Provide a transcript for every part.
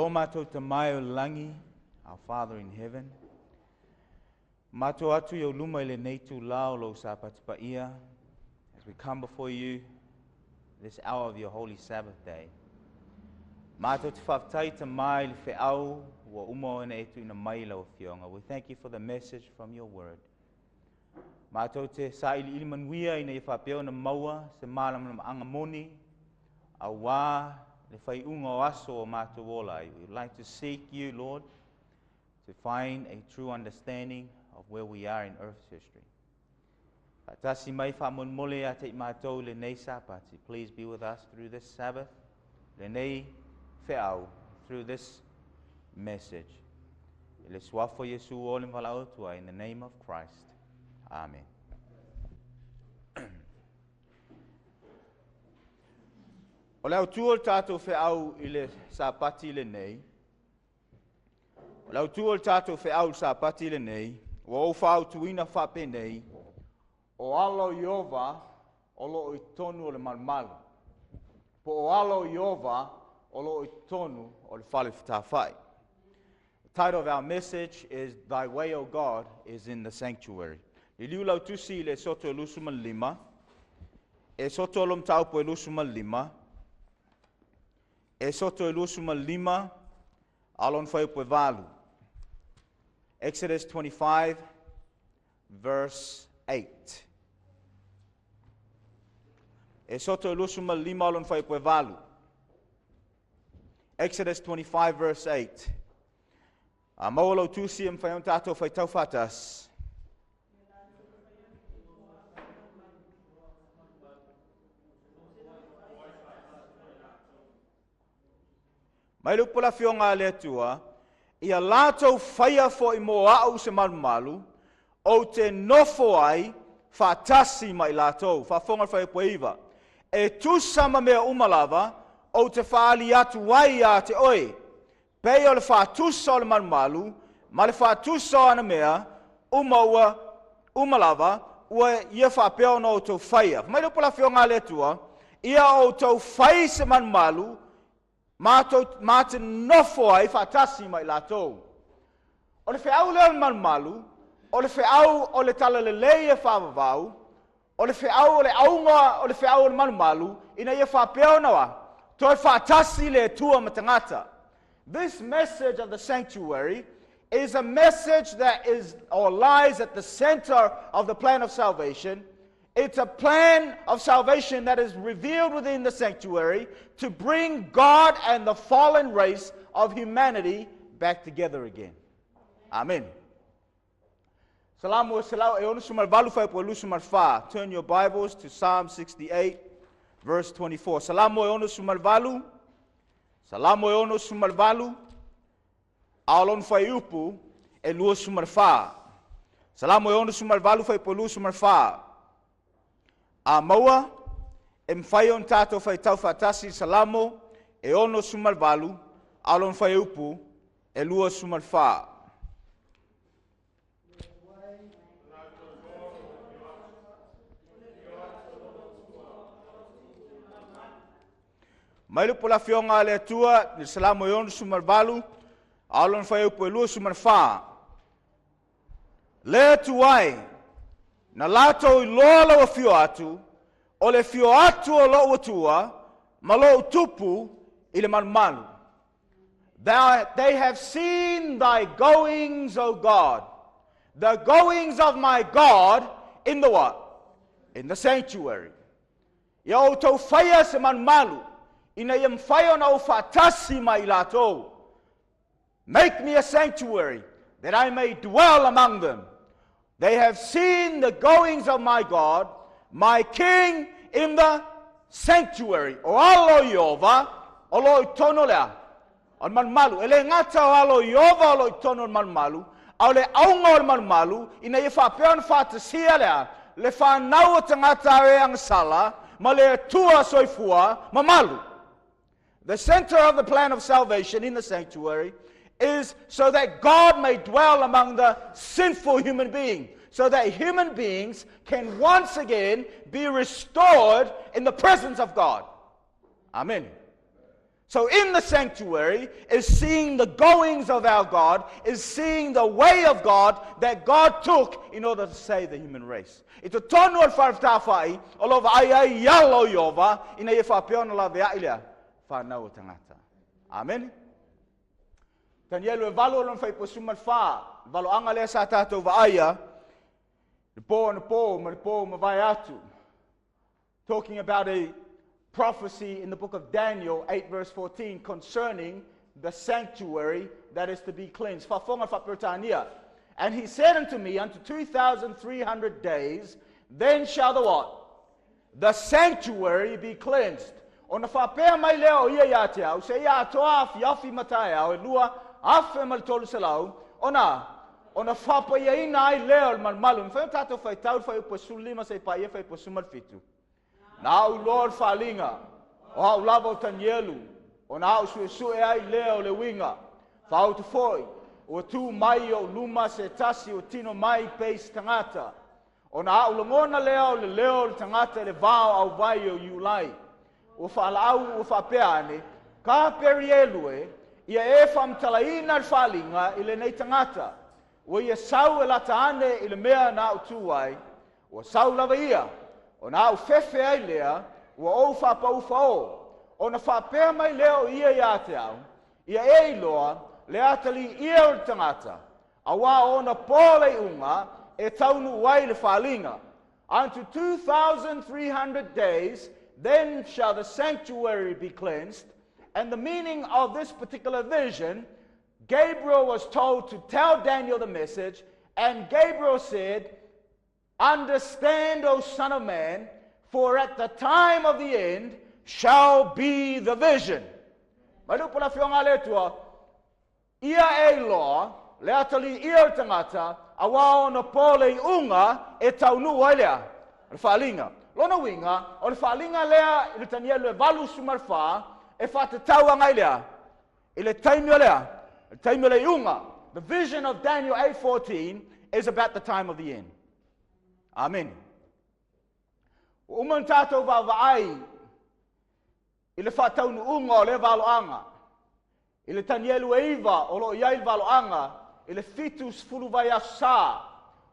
Lo mātou Tama e o le lagi, our Father in heaven, matou atu i ou luma i lenei itulā o lou Sapati paia, as we come before you this hour of your holy Sabbath day. Matou te faafetai Tama i le feau ua uma ona e tuuina mai i lau Afioga. We thank you for the message from your word. Matou te sailiili manuia ina ia faapea ona maua se malamalamaaga moni auā le faaiuga o aso o matou ola ai. We would like to seek you, Lord, to find a true understanding of where we are in earth's history. Faatasi mai faamolemole ia te i matou i lenei Sapati. Please be with us through this Sabbath, lenei feau, through this message. I le suafa o Iesu o le valaau atu ai, in the name of Christ. Amen. O le autu o le tatou feau i le Sapati lenei, o le autu o le tatou feau i le Sapati lenei, ua ou faautuina faapenei, o ala o Ieova o lo o i totonu o le malumalu, po o ala o Ieova o lo o i totonu o le fale fetāfa'i. The title of our message is Thy Way, O God, is in the Sanctuary. Liliu lau tusi i le Esoto e 25, Esoto lo mataupu e 25, Esoto e 25, a o lona fuaiupu e 8. Exodus 25, verse 8. Esoto e 25 a o lona fuaiupu e 8. Exodus 25, verse 8. A maua lau tusi e mafai ona tatou faitau faatasi. Mai le upu a le Afioga a le Atua, ia latou faia foi mo a'u se malumalu, ou te nofo ai faatasi ma i latou. Faafofoga le fuaiupu e 9. E tusa ma mea uma lava ou te faaali atu ai ia te oe, pei o le faatusa o le malumalu ma le faatusa o ana mea uma ua uma lava, ua ia faapea ona outou faia. Fai mai le upu a le Afioga a le Atua, ia outou fai se malumalu matou ma te nofo ai faatasi ma i latou. O le feau lea o le malumalu, o le feau o le talalelei e faavavau, o le feau o le auga o le feau o le malumalu, ina ia faapea ona a, toe faatasi le Atua ma tagata. This message of the sanctuary is a message that is or lies at the center of the plan of salvation. It's a plan of salvation that is revealed within the sanctuary to bring God and the fallen race of humanity back together again. Amen. Salamo 168 fuaiupu e 24. Turn your Bibles to Psalm 68, verse 24. Salamo e 68, Salamo e 68, a o lona fuaiupu e 24. Salamo e 68 fuaiupu e 24. A maua, e mafai ona tatou faitau faatasi i Salamo e 68, a o lona fuaiupu e 24. Mai le upu a le Afioga a le Atua i le Salamo e 68, a o lona fuaiupu e 24. Le Atua e, na latou iloa lau afio atu, o le afio atu o lou Atua ma lou Tupu i le malumalu. Thou, they have seen thy goings, O God, the goings of my God in the what? In the sanctuary. Ia outou faia se malumalu, ina ia mafai ona ou faatasi ma i latou. Make me a sanctuary, that I may dwell among them. They have seen the goings of my God, my King in the sanctuary. O alo o Ieova, o lo o i totonu o le a? O le malumalu. E le gata o alo o Ieova o lo o i totonu o le malumalu, a o le auga o le malumalu, ina ia faapea ona faatasia le a? Le fanau o tagata e agasala ma le Atua soifua mamalu. The center of the plan of salvation in the sanctuary is so that God may dwell among the sinful human being, so that human beings can once again be restored in the presence of God. Amen. So in the sanctuary is seeing the goings of our God, is seeing the way of God that God took in order to save the human race. I totonu o le fale fetāfa'i, o lo o vaai ai i ala o Ieova, ina ia faapea ona laveai le fanau a tagata. Amene. Tanielu e 8 o lona fuaiupu 14, le valoaga lea sa tatou vaaia, le po anapo ma le po ua mavae atu. Talking about a prophecy in the book of Daniel 8 verse 14 concerning the sanctuary that is to be cleansed. Faafofoga faa-Peretania. And he said unto me, unto 2,300 days, then shall the what? The sanctuary be cleansed. Ona faapea mai lea o ia ia te au, seia atoa afiafi ma taeao e 2300, ona ona faapaiaina ai lea o le malumalu. E mafai ona tatou faitau le fuaiupu 15 seia paia fuaiupu 17. Na au iloa le faaaliga, o au lava o Tanielu, ona au suesue ai lea o le uiga. Faaautu foi, ua tu mai i ou luma se tasi ua tino mai pei se tagata. Ona au lagona lea o le leo o le tagata i le va o auvai o Iulai. Ua faalaau ua faapea ane, Kaperielu e, ia e faamatalaina le faaaliga i lenei tagata. Ua ia sau e lata ane i le mea na au tu ai, ua sau lava ia, ona au fefe ai lea, ua ou faapaufaō. Ona faapea mai lea o ia ia te au, ia e iloa le ataliia o le tagata, auā o ona po le iuga e taunuu ai le faaaliga. Unto 2,300 days, then shall the sanctuary be cleansed. And the meaning of this particular vision, Gabriel was told to tell Daniel the message, and Gabriel said, Understand, O Son of Man, for at the time of the end shall be the vision. Mai le upu a le Afioga a le Atua, Ia e iloa le ataliia o le tagata, auā ona po le iuga e taunuu ai lea, le faaaliga. Lona uiga, o le faaaliga lea i le Tanielu e 84 e faatatau agai lea, i le taimi o lea, le taimi o le iuga. The vision of Daniel 8:14 is about the time of the end. Amene. Ua uma ona tatou vaavaai i le faataunuuga o lea valoaga. I le Tanielu e 9 o lo o i ai le valoaga i le 70 vaiaso sa.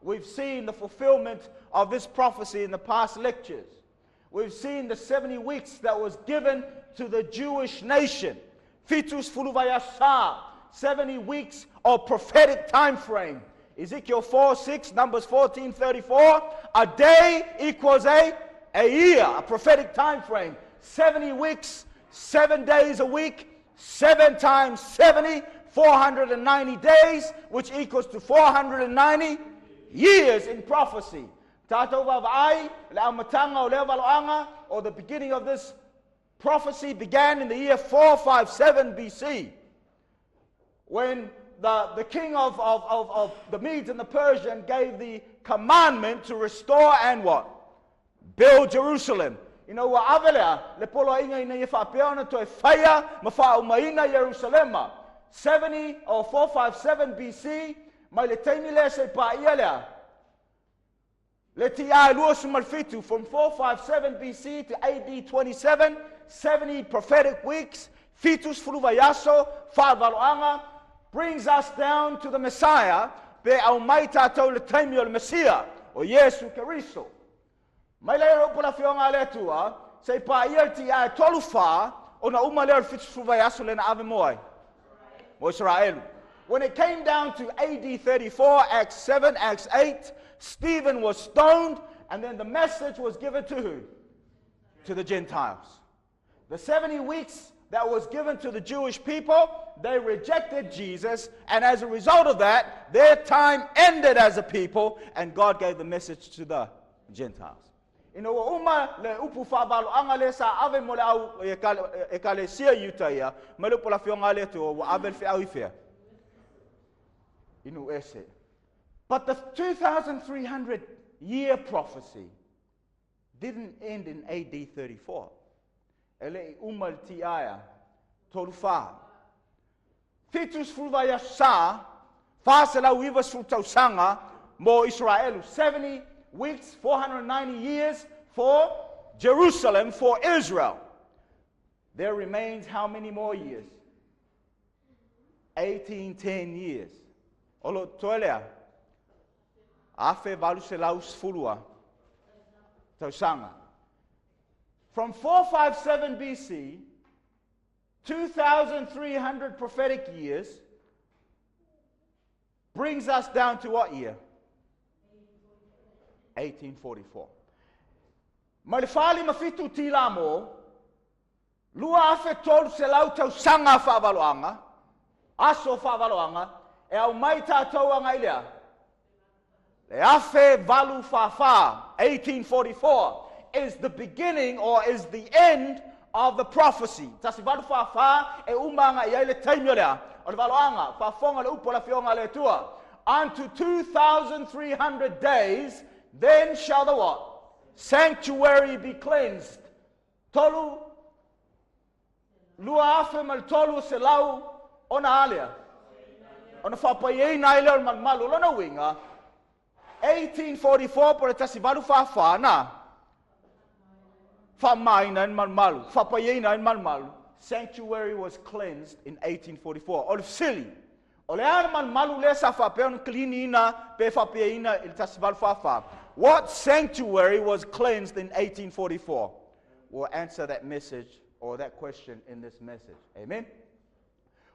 We've seen the fulfillment of this prophecy in the past lectures. We've seen the 70 weeks that was given to the Jewish nation. 70 vaiaso sa, 70 weeks of prophetic time frame. Ezekiel 4, 6, Numbers 14, 34. A day equals a, a year, a prophetic time frame. 70 weeks, 7 days a week, 7 times 70, 490 days, which equals to 490 years in prophecy. Tatou vaavaai, le amataga o lea valoaga, or the beginning of this prophecy began in the year 457 BC, when the, the king of, of, of, of the Medes and the Persian gave the commandment to restore and what? Build Jerusalem. Ina ua ave lea le poloaiga ina ia faapea ona toe faia ma faaumaina Ierusalema, 70 or 457 BC, mai le taimi lea seia paia lea, le TI 27, from 457 BC to AD 27, 70 prophetic weeks, 70 vaiaso, faavaloaga, brings us down to the Messiah, pe aumai tatou i le taimi o le Mesia, o Iesu Keriso. Mai lea le upu a le Afioga a le Atua, seia paia le TI 34, ona uma lea o le 70 vaiaso lea na ave mo ai? Mo Isaraelu. When it came down to AD 34, Acts 7, Acts 8, Stephen was stoned, and then the message was given to who? To the Gentiles. The 70 weeks that was given to the Jewish people, they rejected Jesus, and as a result of that, their time ended as a people, and God gave the message to the Gentiles. Ina ua uma le upu faavaloaga lea sa ave mo le au ekalesia i Iutaia, mai le upu a le Afioga a le Atua, ua ave le feau i fea? I nuu ese. But the 2,300 year prophecy didn't end in AD 34. E le i uma i le TI 34. 70 vaiaso sa, 490 tausaga mo Isaraelu. 70 weeks, 490 years for Jerusalem, for Israel. There remains how many more years? 1810 years. O lo totoe lea, 1810 tausaga. From 457 BC, 2,300 prophetic years, brings us down to what year? 1844. Mai le 457 tilamo, 2300 tausaga faavaloaga, aso faavaloaga, e au mai tatou agai lea. Le 1844, 1844, is the beginning or is the end of the prophecy. 1844 e uma agai ai le taimi o lea. O le valoaga, faafofoga le upu o le afioga a le Atua. Unto 2,300 days, then shall the what? Sanctuary be cleansed. Tolu, 2300 ona alea. Ona faapaiaina ai lea o le malumalu. O lona uiga, 1844 po le 1844 na, faamaina ai le malumalu, faapaiaina ai le malumalu. Sanctuary was cleansed in 1844. O le fesili, o le a le malumalu lea sa faapea ona kiliniina pe faapaiaina i le 1844? What sanctuary was cleansed in 1844? We'll answer that message or that question in this message. Amen.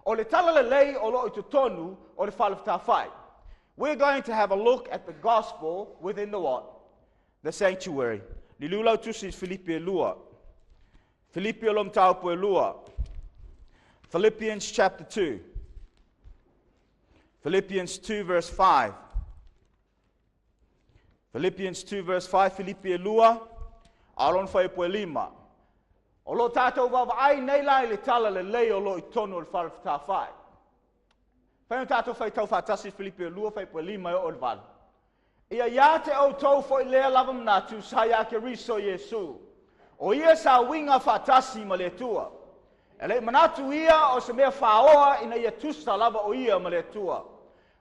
O le tala lelei o loo i totonu o le fale fetāfai. We're going to have a look at the gospel within the what? The sanctuary. Liliu lau tusi Filipi e 2. Filipi o lo mataupu e 2. Philippians chapter 2. Philippians 2 verse 5. Philippians 2 verse 5, Filipi e 2, a o lona fuaiupu e 5. O lo tātou vaavaai nei la i le tala lelei o lo i tonu o le fale fetāfai. Fai o tātou faitau faatasi Filipi e 2, fuaiupu e 5 e oo i le 8. Ia ia te outou foi lea lava manatu sa iā Keriso Iesu. O ia sa uiga faatasi ma le Atua. E le'i manatu ia o se mea fāoa ina ia tusa lava o ia ma le Atua.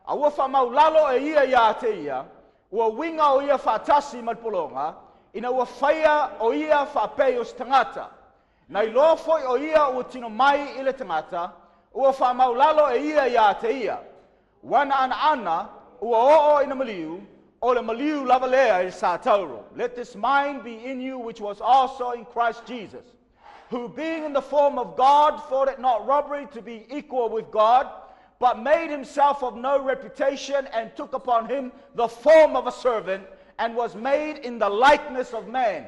A ua faamaulalo e ia iā te ia, ua uiga o ia faatasi ma le pologa, ina ua faia o ia faapei o se tagata. Na iloa foi o ia ua tino mai i le tagata, ua faamaulalo e ia iā te ia. Ua na anaana, ua oo ina maliu, o le maliu lava lea i sa tauro. Let this mind be in you which was also in Christ Jesus, who being in the form of God thought it not robbery to be equal with God, but made himself of no reputation and took upon him the form of a servant and was made in the likeness of man.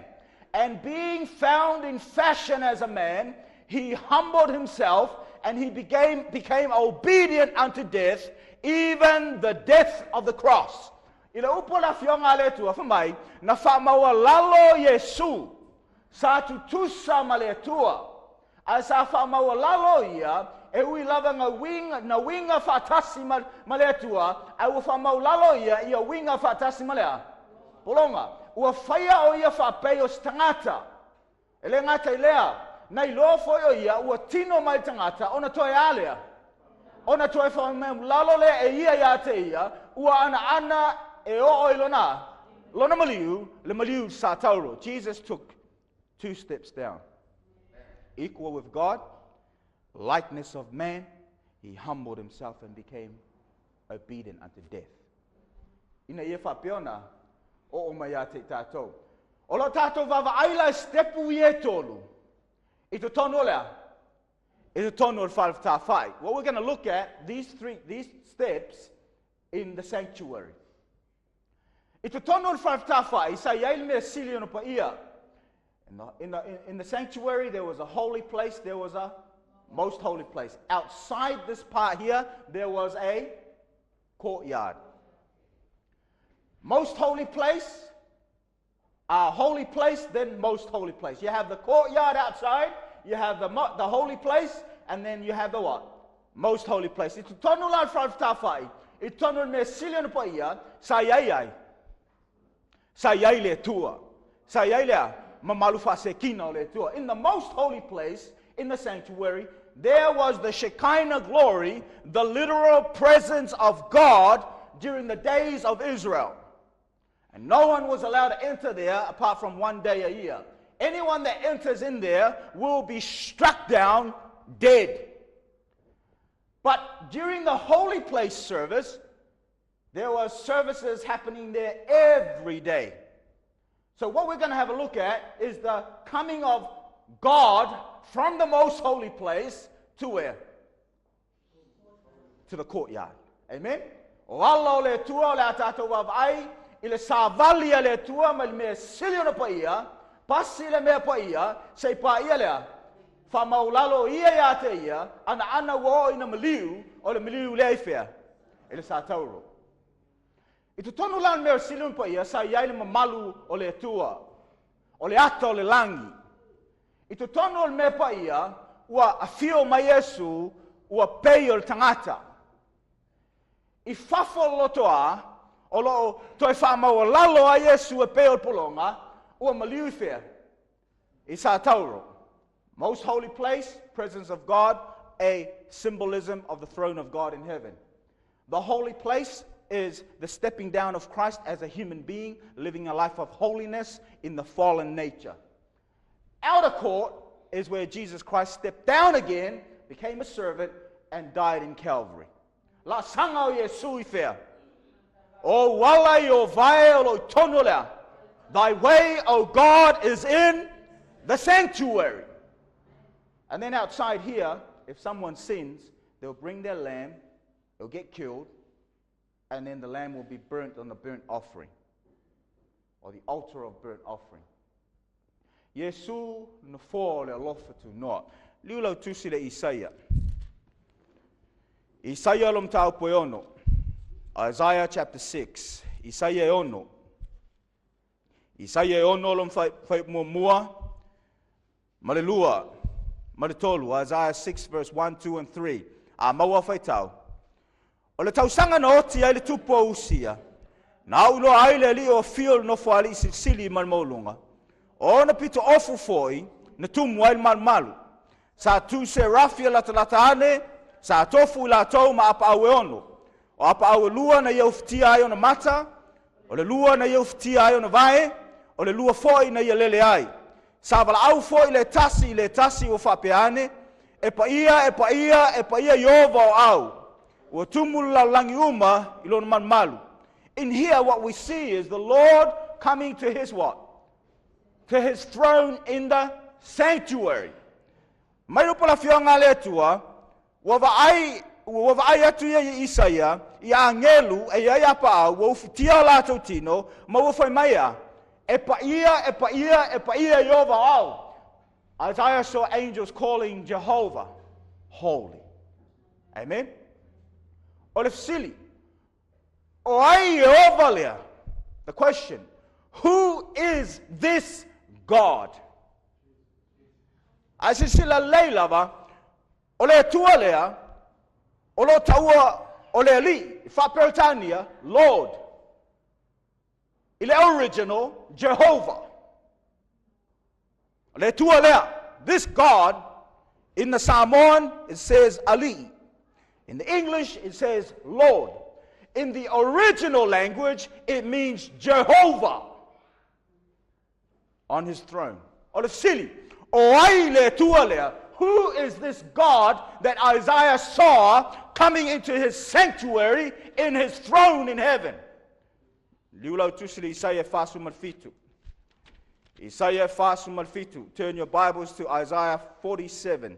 And being found in fashion as a man, he humbled himself and he became obedient unto death, even the death of the cross. I le upu o le afioga a le Atua, fai mai, na faamaualalo Iesu, sa tutusa ma le Atua, ae sa faamaualalo ia, e ui lava na uiga, na uiga faatasi ma, ma le Atua, ae ua faamaualalo ia, ia uiga faatasi ma le a? Pologa. Ua faia o ia faapei o se tagata. E le gata i lea, na iloa foi o ia, ua tino mai le tagata, ona toe a lea? Ona toe faamaualalo lea e ia iā te ia, ua anaana e oo i lona, lona maliu, le maliu sa tauro. Jesus took two steps down. Equal with God, likeness of man, he humbled himself and became obedient unto death. Ina ia faapea ona oo mai ia te i tātou. O lo tātou vaavaai la i stepu i e tolu, i totonu o lea, i totonu o le fale fetāfai. What we're going to look at, these three, these steps in the sanctuary. I totonu o le fale fetāfai, sa i ai le mea sili ona paia. In the sanctuary, there was a holy place, there was a most holy place. Outside this part here, there was a courtyard. Most holy place, a holy place, then most holy place. You have the courtyard outside, you have the holy place, and then you have the what? Most holy place. I totonu la le fale fetāfai, i totonu le mea sili ona paia, sa i ai ai. Sa i ai le Atua. Sa i ai lea mamalu faasekina o le Atua. In the most holy place, in the sanctuary, there was the Shekinah glory, the literal presence of God during the days of Israel. And no one was allowed to enter there apart from one day a year. Anyone that enters in there will be struck down dead. But during the holy place service, there were services happening there every day. So what we're going to have a look at is the coming of God from the most holy place to where? To the courtyard. Amen? O ala o le Atua o le a tātou vaavaai i le savali a le Atua mai le mea sili ona paia, pasi le mea paia, seia paia lea, faamaualalo ia ia te ia, ana ua oo ina maliu, o le maliu lea i fea? I le satauro. I totonu la o le mea sili ona paia, sa i ai le mamalu o le Atua, o le ata o le lagi. I totonu o le mea paia, ua afio mai Iesu, ua pei o le tagata. I fafo o le lotoa, o loo toe faamaualalo a Iesu e pei o le pologa, ua maliu i fea? I satauro. Most holy place, presence of God, a symbolism of the throne of God in heaven. The holy place is the stepping down of Christ as a human being, living a life of holiness in the fallen nature. Outer court is where Jesus Christ stepped down again, became a servant, and died in Calvary. Laasaga o Iesu i fea? O ala i o vae o lo i tonu lea. Thy way, O God, is in the sanctuary. And then outside here, if someone sins, they'll bring their lamb, they'll get killed, and then the lamb will be burnt on the burnt offering, or the altar of burnt offering. Iesu nofoa o le alofa tunoa. Liu lau tusi le Isaia. Isaia lo mataupu e 6. Isaiah chapter 6. Isaia e 6. Isaia e 6 lo fuaiupu muamua. Ma le 2. Ma le 3. Isaiah 6 verse 1, 2 and 3. A maua faitau. O le tausaga na oti ai le tupu o Usia. Na ou iloa ai le Alii o afio i le nofoalii silisili ma le maualuga. O ona pito ofu foi na tumu ai le malumalu. Sa tu serafi e latalata ane, sa tofu i latou ma apaau e 6. O apaau e 2 na ia ufitia ai ona mata, o le 2 na ia ufitia ai ona vae, o le 2 foi na ia lele ai. Sa valaau foi le tasi i le tasi ua faapea ane, e paia, e paia, e paia Ieova o au. Ua tumu le lalolagi uma i lona malumalu. In here what we see is the Lord coming to his what? To his throne in the sanctuary. Mai upu le afioga a le Atua, ua vaai atu ia i Isaia, i agelu e iai apaau, ua ufitia o latou tino, ma ua fai mai a, e paia, e paia, e paia Ieova o au. Isaiah saw angels calling Jehovah holy. Amen. O le fesili, o ai Ieova lea? The question, who is this God? Ae silasila lelei lava, o le Atua lea, o lo taua o le Alii, faa-Peretania, Lord. I le original, Jehovah. O le Atua lea, this God, in the Samoan, it says Alii. In the English, it says Lord. In the original language, it means Jehovah on his throne. O le fesili, o ai le Atua lea? Who is this God that Isaiah saw coming into his sanctuary in his throne in heaven? Liu lau tusi le Isaia 47. Isaia 47. Turn your Bibles to Isaiah 47.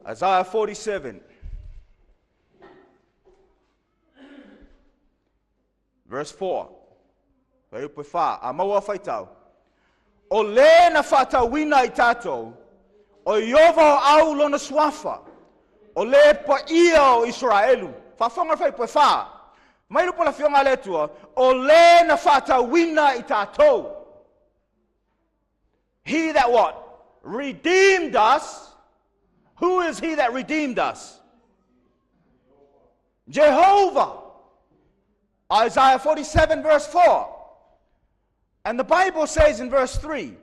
Isaiah 47. Verse 4. Fuaiupu e 4. A maua faitau. O le na faatauina i tatou, o Ieova o au lona suafa, o le paia o Isaraelu. Faafofoga le fuaiupu e 4. Mai le upu a le Afioga a le Atua, o le na faatauina i tatou. He that what? Redeemed us. Who is he that redeemed us? Jehovah. Isaiah 47 verse 4. And the Bible says in verse 3,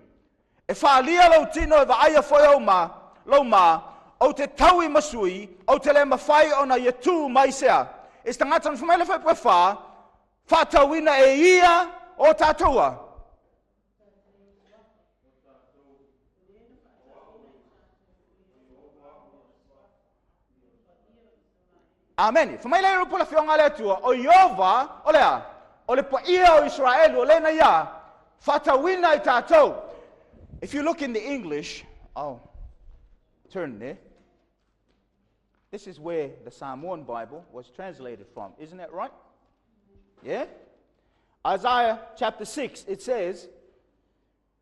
e faaalia lou tino e vaaia foi ou ma, lou ma, ou te tau i masui, ou te le mafai ona ia tu mai sea. E se tagata na fai mai le fuaiupu e 4, faatauina e ia o tātou a? Amene. Fa mai le upu le fionga le Atua, o Iova, o lea, o le paia o Israel, o lena ia, whatawina i tātou. If you look in the English, I'll turn there. This is where the Samoan Bible was translated from. Isn't that right? Yeah? Isaiah chapter 6, it says,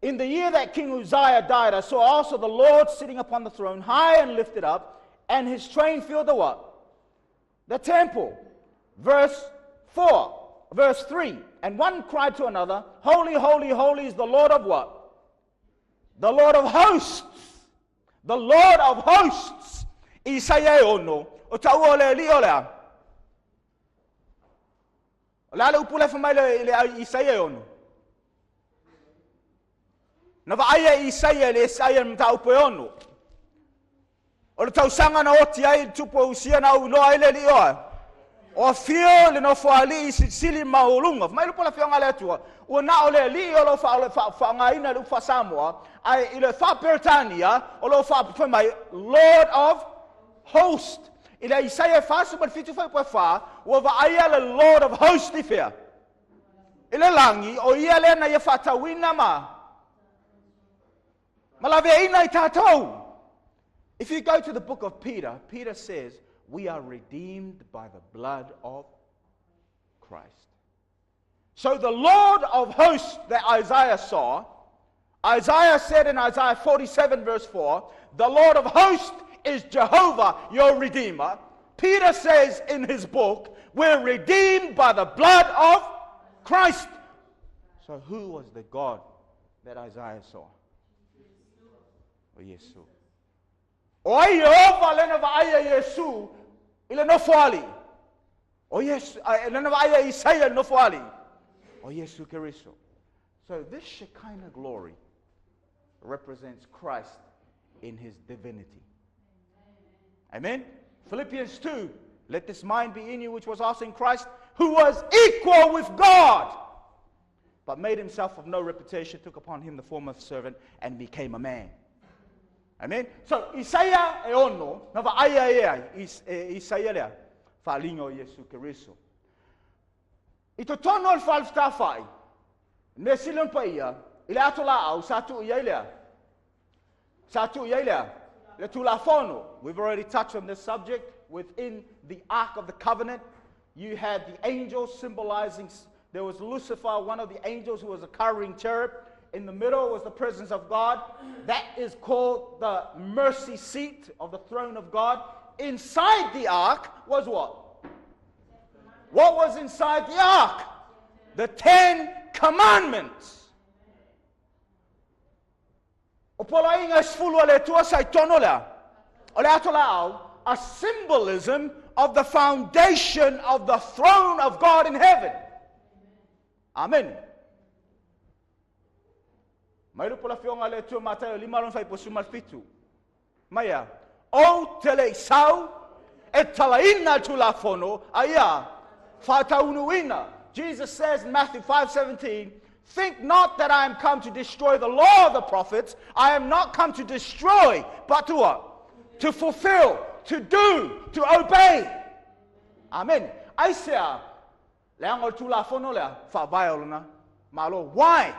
In the year that King Uzziah died, I saw also the Lord sitting upon the throne, high and lifted up, and his train filled the what? The temple. Verse 4, verse 3. And one cried to another, Holy, holy, holy is the Lord of what? The Lord of hosts. The Lord of hosts. Isaia e ono, o tau o le li o lea. O le ale upu le whamai le Isaia e ono. Na vaai e Isaia le Isaia mta upu e ono. O le tausaga na oti ai tupu o usia na uloa ai le li oa. O fio le nofo ali i silisili maulunga. Mai lupo la fionga le atua. Ua na o le li o lo wha le ufa Samoa. Ai i le wha Peretania o lo wha mai Lord of Host. I le Isaia whasu ma whitu whai wha, ua vaaia le Lord of Host i whia. I le langi, o ia le na ia whatawina ma. Malaveina i tātou. If you go to the book of Peter, Peter says, we are redeemed by the blood of Christ. So the Lord of hosts that Isaiah saw, Isaiah said in Isaiah 47 verse 4, the Lord of hosts is Jehovah, your Redeemer. Peter says in his book, we're redeemed by the blood of Christ. So who was the God that Isaiah saw? O Yesu. O ai Yehova lena vaaia Yesu i le nofo ali. O Yesu, lena vaaia Isaia le nofo ali. O Yesu Keriso. So this Shekinah glory represents Christ in his divinity. Amen? Philippians 2, let this mind be in you which was also in Christ, who was equal with God, but made himself of no reputation, took upon him the form of a servant, and became a man. Amen? So, Isaia e ono, na vaaia e Isaia lea, whaalinga o Yesu Keriso. I to tono o le whaalfitawhai, me sile pa ia, i le ato la au, sa tu ia lea. Sa tu ia lea. Le tulafono. We've already touched on this subject. Within the Ark of the Covenant, you had the angels symbolizing, there was Lucifer, one of the angels who was a covering cherub. In the middle was the presence of God. That is called the mercy seat of the throne of God. Inside the ark was what? What was inside the ark? The 10 Commandments. O pola inga sfulu ale tua sai tono lea. O le ato la a symbolism of the foundation of the throne of God in heaven. Amen. Mai lupo la fionga le tua matai o lima lon fai posu malfitu. Maia, o tele isau e talaina tulafono aia whataunuina. Jesus says in Matthew 5:17, think not that I am come to destroy the law of the prophets. I am not come to destroy, but to what? To fulfill, to do, to obey. Amen. Aisea, leanga o tulafono lea, whaavae o lana malo. Why?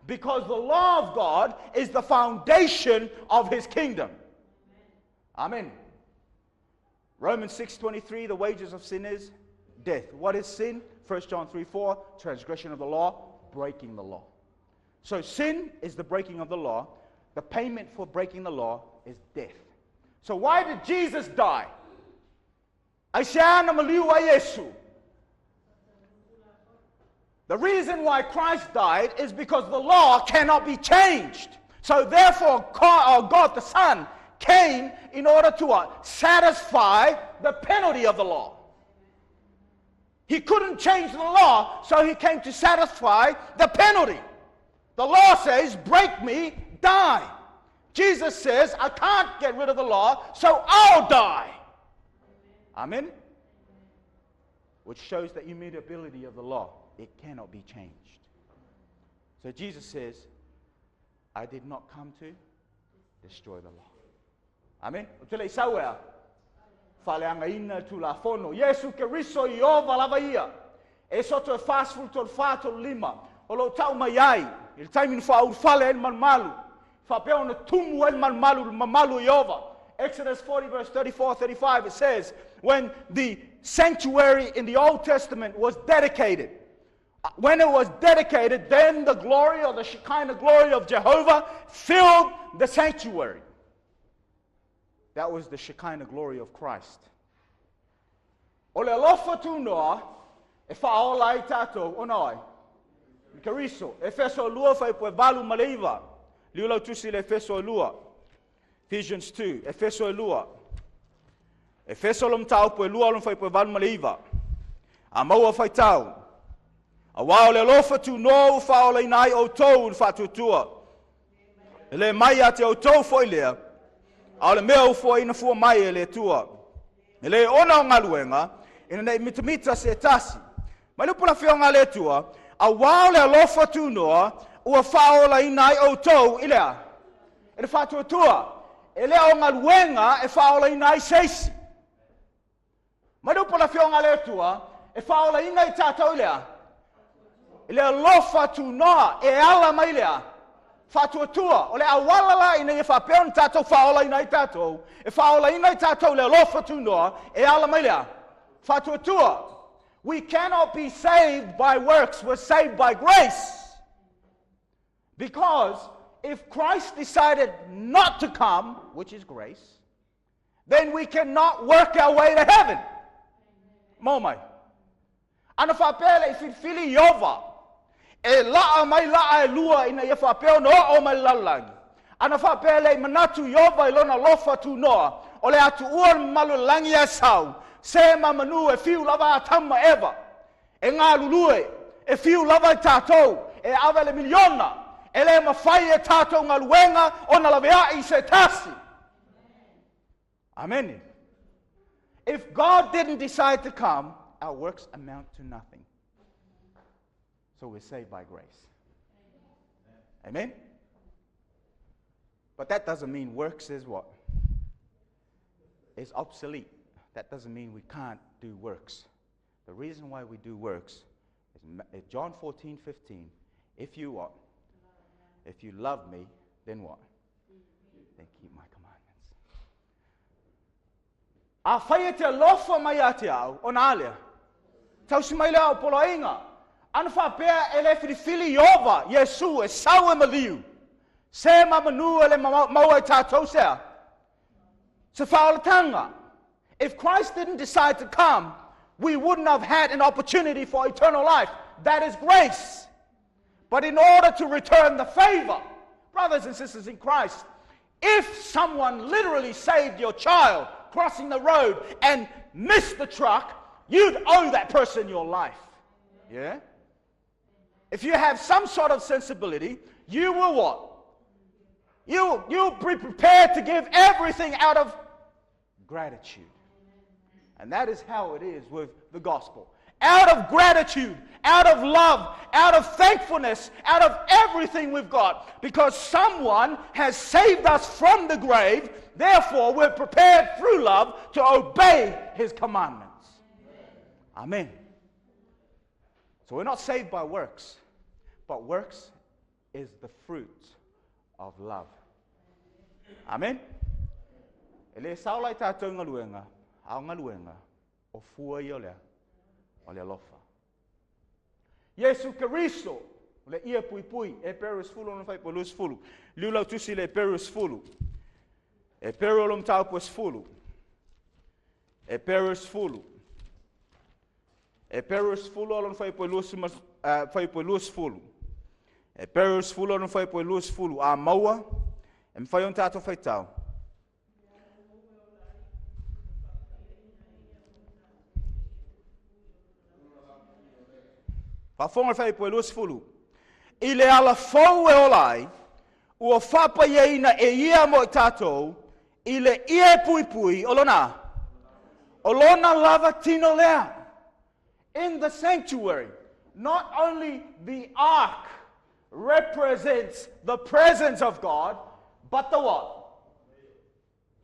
Because the law of God is the foundation of his kingdom. Amen. Romans 6:23, the wages of sin is death. What is sin? 1 John 3:4, transgression of the law, breaking the law. So sin is the breaking of the law. The payment for breaking the law is death. So why did Jesus die? The reason why Christ died is because the law cannot be changed. So therefore, God the Son came in order to what? Satisfy the penalty of the law. He couldn't change the law, so he came to satisfy the penalty. The law says, break me, die. Jesus says, I can't get rid of the law, so I'll die. Amen? Which shows the immutability of the law. It cannot be changed. So Jesus says, I did not come to destroy the law. Amen. O te le i sau e a? Faaleagaina le Tulafono. Iesu Keriso Ieova lava ia. Esoto e 43 35. O lo o tau mai ai, i le taimi na faaulufale ai le malumalu, faapea ona tumu ai le malumalu i le mamalu o Ieova. Exodus 40 verse 34 35 it says, when the sanctuary in the Old Testament was dedicated, when it was dedicated, then the glory or the Shekinah glory of Jehovah filled the sanctuary. That was the Shekinah glory of Christ. O le alofa tunoa e faaola ai tatou ona o ai? Keriso. Efeso 2 fuaiupu e 8 ma le 9. Liu lau tusi le Efeso 2. Ephesians 2. Efeso 2. Efeso lo mataupu e 2 lona fuaiupu e 8 ma le 9. A maua faitau. Auā o le alofa tunoa ua faaolaina ai outou i le faatuatua. E le mai ia te outou foi lea, a o le mea ua foaiina fua mai e le Atua. E le ona o galuega, ina ne i mitamita se tasi. Mai le upu a le Afioga a le Atua, auā o le alofa tunoa ua faaolaina ai outou i le a? I le faatuatua. E le o galuega e faaolaina ai se isi. Mai le upu a le Afioga a le Atua, e faaolaina i tatou i le a? I le alofa tunoa e ala mai le a? Faatuatua. O le auala la ina ia faapea ona tatou faaolaina ai tatou, e faaolaina i tatou i le alofa tunoa e ala mai le a? Faatuatua. We cannot be saved by works, we're saved by grace. Because if Christ decided not to come, which is grace, then we cannot work our way to heaven. Mo mai. Ana faapea le i filifili Ieova e laa mai laa e lua ina ia faapea ona oo mai le lalolagi. Ana faapea le i manatu Ieova i lona alofa tunoa, o le a tuua le mamalu o le lagi ae sau, se ma manu e fiu lava Atamu ma Eva e galulue, e fiu lava i tatou e ave le miliona, e le mafai e tatou galuega ona laveai i se tasi. Amen. If God didn't decide to come, our works amount to nothing. So we're saved by grace. Amen? But that doesn't mean works is what? Is obsolete. That doesn't mean we can't do works. The reason why we do works is John 14, 15. If you what? If you love me, then what? Then keep my commandments. Afai e te alofa mai ia te au, ona a lea? Tausi mai lea o poloaiga. Ana faapea e le filifili Ieova, Iesu, e sau e maliu. Se ma manu e le maua i tatou se a? Se faaolataga. If Christ didn't decide to come, we wouldn't have had an opportunity for eternal life. That is grace. But in order to return the favor, brothers and sisters in Christ, if someone literally saved your child crossing the road and missed the truck, you'd owe that person your life. Yeah? If you have some sort of sensibility, you will what? You'll be prepared to give everything out of gratitude. And that is how it is with the gospel. Out of gratitude, out of love, out of thankfulness, out of everything we've got. Because someone has saved us from the grave, therefore we're prepared through love to obey his commandments. Amen. So we're not saved by works, but works is the fruit of love. Amen. E le sao la i tatou galuega, a o galuega, o fua ia o le a? O le alofa. Iesu Keriso, o le ie puipui, Eperu e 10 ona fuaiupu e 20. Liu lau tusi i le Eperu e 10. Eperu o lo mataupu e 10. Eperu e 10. Eperu e 10 o lona fuaiupu e 20, fuaiupu e 20. Eperu e 10 o lona fuaiupu e 20. A maua, e mafai ona tatou faitau. Faafofoga le fuaiupu e 20. I le ala fou e ola ai, ua faapaiaina e ia mo i tatou i le ie puipui o lona o lona lava tino lea. In the sanctuary, not only the ark represents the presence of God, but the what?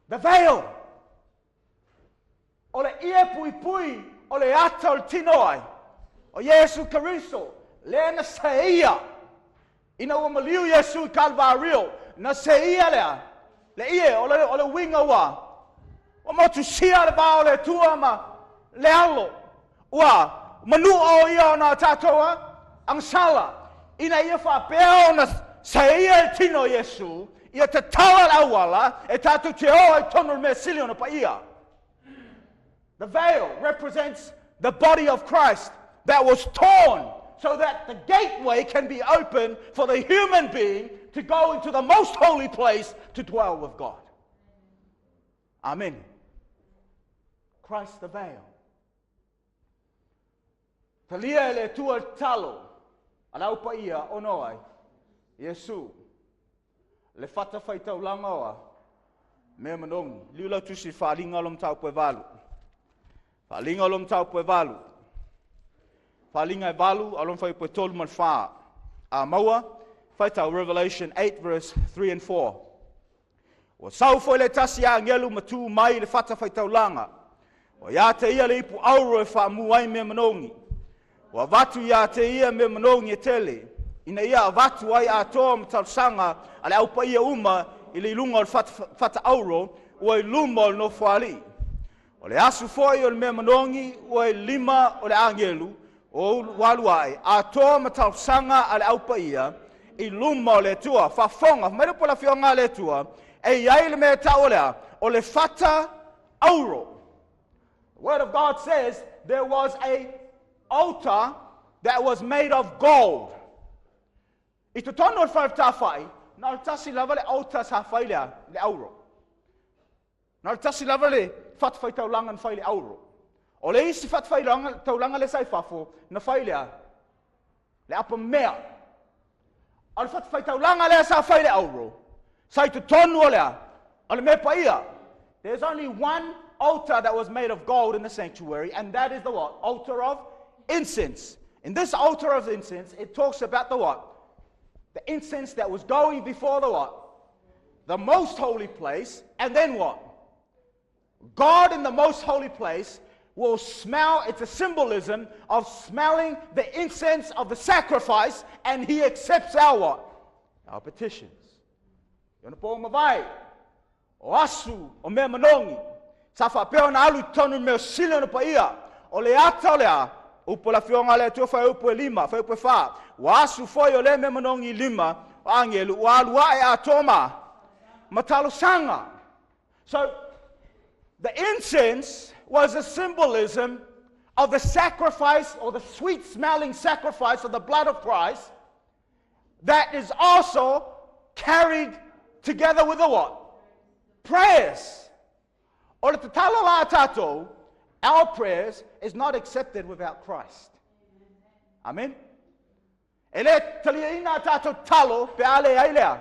The veil. O le ie pui pui, o le ata o le tino ai. O Iesu Keriso, lea na seia. Ina ua maliu Iesu i Kalvario, na seia lea. Le ie, o le uiga ua. Ua motusia le va o le Atua ma le alo. Ua manua o ia ona tātou a, agasala. Ina ia faapea ona seia le tino o Iesu, ia tatala le auala, e tātou te o ai tonu le mea sili ona paia. The veil represents the body of Christ that was torn so that the gateway can be open for the human being to go into the most holy place to dwell with God. Amen. Christ the veil. Talia e le Atua le tatalo, a le Au Paia ona o ai? Iesu, le fata faitaulaga oa, mea manogi. Liu lau tusi i Faaaliga o lo mataupu e 8. Faaaliga o lo mataupu e 8. Faaaliga e 8, a lo fuaiupu e 3 ma le 4. A maua, faitau Revelation 8 verse 3 and 4. Ua sau foi le tasi agelu ma tu mai i le fata faitaulaga. Ua ia te ia le ipu auro e faamu ai mea manogi. Ua avatu ia te ia mea manogi e tele, ina ia avatu ai atoa ma talosaga a le aupaia uma i le iluga o le fata auro ua i luma o le nofoalii. O le asu foi o le mea manogi ua i lima o le agelu o ua alu ae, atoa ma talosaga a le aupaia i luma o le Atua. Faafofoga, fai mai le upu a le Afioga a le Atua, e i ai le mea e tau o le a? O le fata auro. The word of God says there was a altar that was made of gold. I totonu o le fale fetāfa'i, na o le tasi lava le altar sa fai le a? Le auro. Na o le tasi lava le fatafaitaulaga na fai le auro. O le isi fatafaitaulaga lea sa i fafo, na fai le a? Le apamea. O le fatafaitaulaga lea sa fai le auro, sa i totonu o le a? O le mea paia. There's only one altar that was made of gold in the sanctuary, and that is the what? Altar of incense. In this altar of incense, it talks about the what? The incense that was going before the what? The most holy place, and then what? God in the most holy place will smell, it's a symbolism of smelling the incense of the sacrifice, and he accepts our what? Our petitions. I ona pō mavae, o asu, o mea manogi, sa faapea ona alu i totonu i le mea sili ona paia, o le ata o le a, upu a le Afioga a le Atua fuaiupu e 5, fuaiupu e 4, ua asu foi o lea mea manogi i lima o agelu, ua alu ae atoa ma talosaga. So, the incense was a symbolism of the sacrifice or the sweet-smelling sacrifice of the blood of Christ that is also carried together with the what? Prayers. O le tatalo la a tātou, our prayers is not accepted without Christ. Amen. E le taliaina a tātou tatalo pe a leai lea.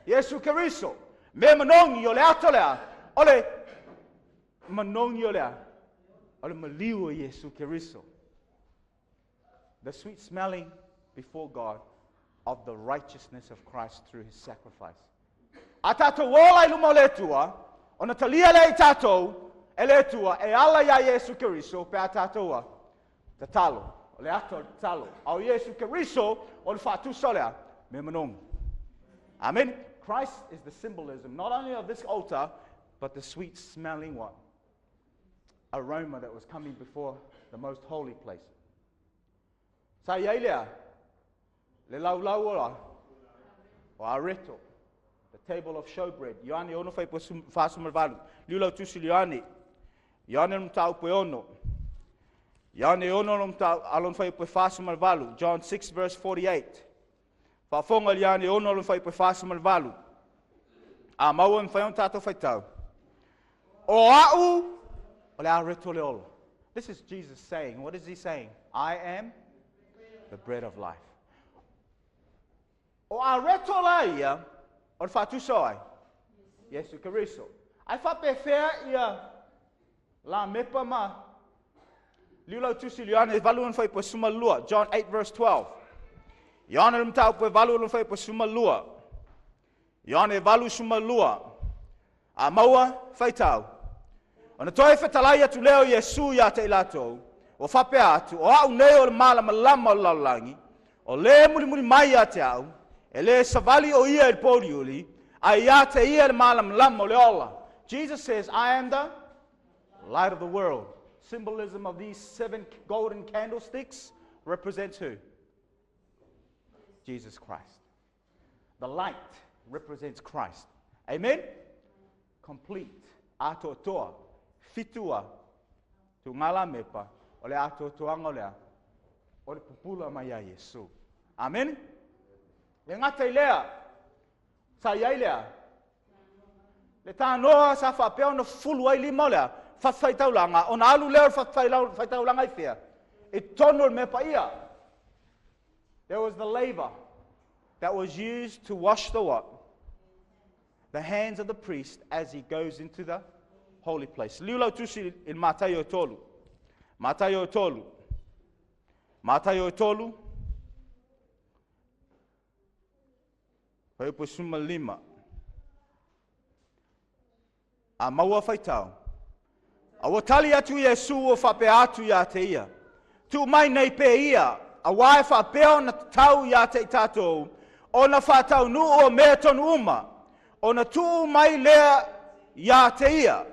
Iesu Keriso. Mea manogi o le ato lea. O le manogi o lea. O le maliu o Iesu Keriso. The sweet smelling before God of the righteousness of Christ through his sacrifice. A tātou ola i luma o le Atua, ona talia lea i tātou e le Atua e ala iā Iesu Keriso pe a tātou a tatalo. O le ato o le tatalo. A o Iesu Keriso o le faatusa o le a? Mea manogi. Amen. Christ is the symbolism not only of this altar, but the sweet smelling what? Aroma that was coming before the most holy place. Sa i ai lea, le laulau o la, o areto, the table of showbread. Ioane 6 fuaiupu 48. Liu lau tusi i le Ioane. Ioane le mataupu e 6. Ioane 6 a lona fuaiupu e 48. John 6 verse 48. Faafofoga i le Ioane 6 lona fuaiupu e 48. A maua e mafai ona tatou faitau. O a'u o le areto o le ola. This is Jesus saying. What is he saying? I am the bread of life. O areto la ia, o le faatusa o ai? Iesu Keriso. Ai faapefea ia la mepa ma liu lau tusi i le Ioane 8 lona fuaiupu e 12, John 8 verse 12. Ioane le mataupu e 8 lona fuaiupu e 12. Ioane 8:12. A maua faitau. Ona toe fetalai atu lea o Iesu ia te i latou, ua faapea atu, o au nei o le malamalama o le lalolagi, o le mulimuli mai ia te au, e le savali o ia i le pouliuli, ae ia te ia le malamalama o le ola. Jesus says, I am the light of the world. Symbolism of these 7 golden candlesticks represents who? Jesus Christ. The light represents Christ. Amen? Complete. Atoatoa. Fitua. Tungala mepa. O le atoatoanga o lea. O le pupula mai a Iesu. Amen? Le ngata i lea. Sa iai lea. Le tānoa sa whaapea ona fulu ai lima o lea. Whawhaitaulanga. Ona alu lea o le whawhaitaulanga i whia. I tonu le mea paia. There was the laver that was used to wash the what? The hands of the priest as he goes into the holy place. Liu lau tusi i Mataio 3. Mataio 3. Mataio 3. Fuaiupu 15. A maua faitau. A ua tali atu Iesu o whapea atu ia te ia. Tuu mai nei pe ia, a wae whapea ona tau ia te i tātou, ona whātau nuu o mea tonu uma, ona tuu mai lea ia te ia.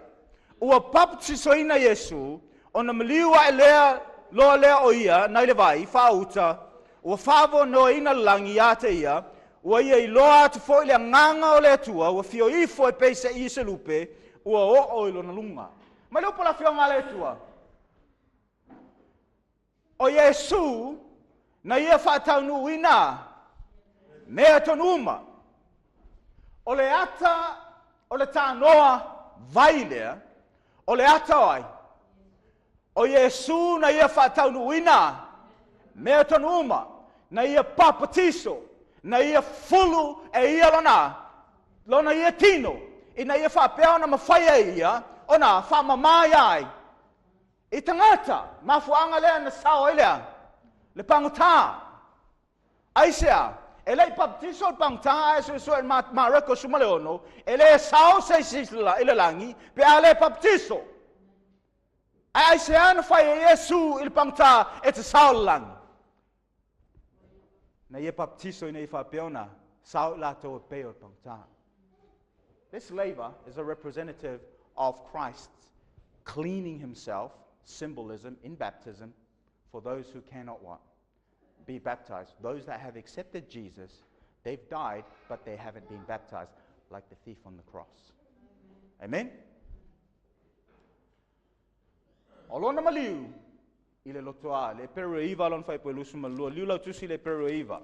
Ua papatisoina Iesu, ona maliu ae lea loa lea o ia, nai le vai, whaauta, ua whaavonoa langi ia te ia, ua ia iloa atu foi le anganga o le Atua, ua fio ifo e peisa i se lupe, ua oo i lona lunga. Mai le upu la fionga le Atua. O Iesu, na ia whaataunuina, mea tonu uma. O le ata, o le tānoa vai lea, o le ata o ai. O Iesu na ia whaataunuina, mea tonu uma, na ia papatiso, na ia fulu e ia lona, lona ia tino, ina ia whaapea ona mawhaia ia, ona whaamamai ai. I tangata, mafuanga lea na sao ai lea, le pangutā. Aisea, e lei baptiso le pangutā ai sui sui Mareko 16, e le sao se i le langi, pe a le baptiso. Ai aisea na whai e Iesu i le pangutā e te sao le langi. Na ia baptiso i nei whaapea sao i lātou e peo le pangutā. This laver is a representative of Christ cleaning himself, symbolism in baptism, for those who cannot what? Be baptized. Those that have accepted Jesus, they've died, but they haven't been baptized, like the thief on the cross. Amen? O lona maliu, i le lotoa, le Peru e iva alon whaipo e lusu malua, liu lau tusi le Peru e iva.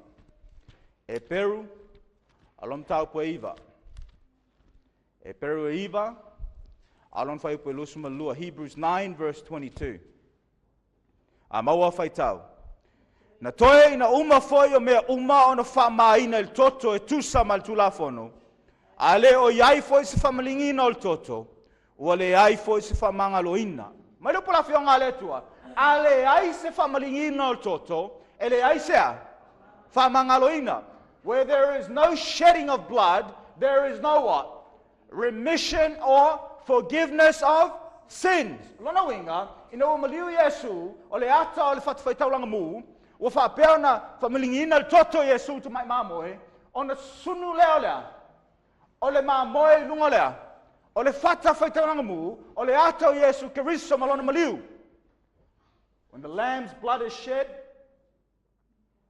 E Peru, alon taupo e iva. E Peru e iva, alon whaipo e lusu malua, Hebrews 9 verse 22. A maua whaitau. Na toe ina uma foi o mea uma ona whaamaina i le toto e tusa ma le tulafono. A le o iai foi se whaamalingina o le toto, ua le ai foi se whaamangaloina. Mai le upu la fionga le Atua. A le ai se whaamalingina o le toto, e le ai sea whaamangaloina. Where there is no shedding of blood, there is no what? Remission or forgiveness of sins. Lona winga, ina ua maliu Iesu, o le ata o le whatafaitaulanga mū, ua whaapea ona whamalingina le toto Iesu te mai māmoe, ona sunu lea o lea, o le māmoe i lunga lea, o le whatafaitaulanga mū, o le ata o Iesu Keriso ma lona maliu. When the lamb's blood is shed,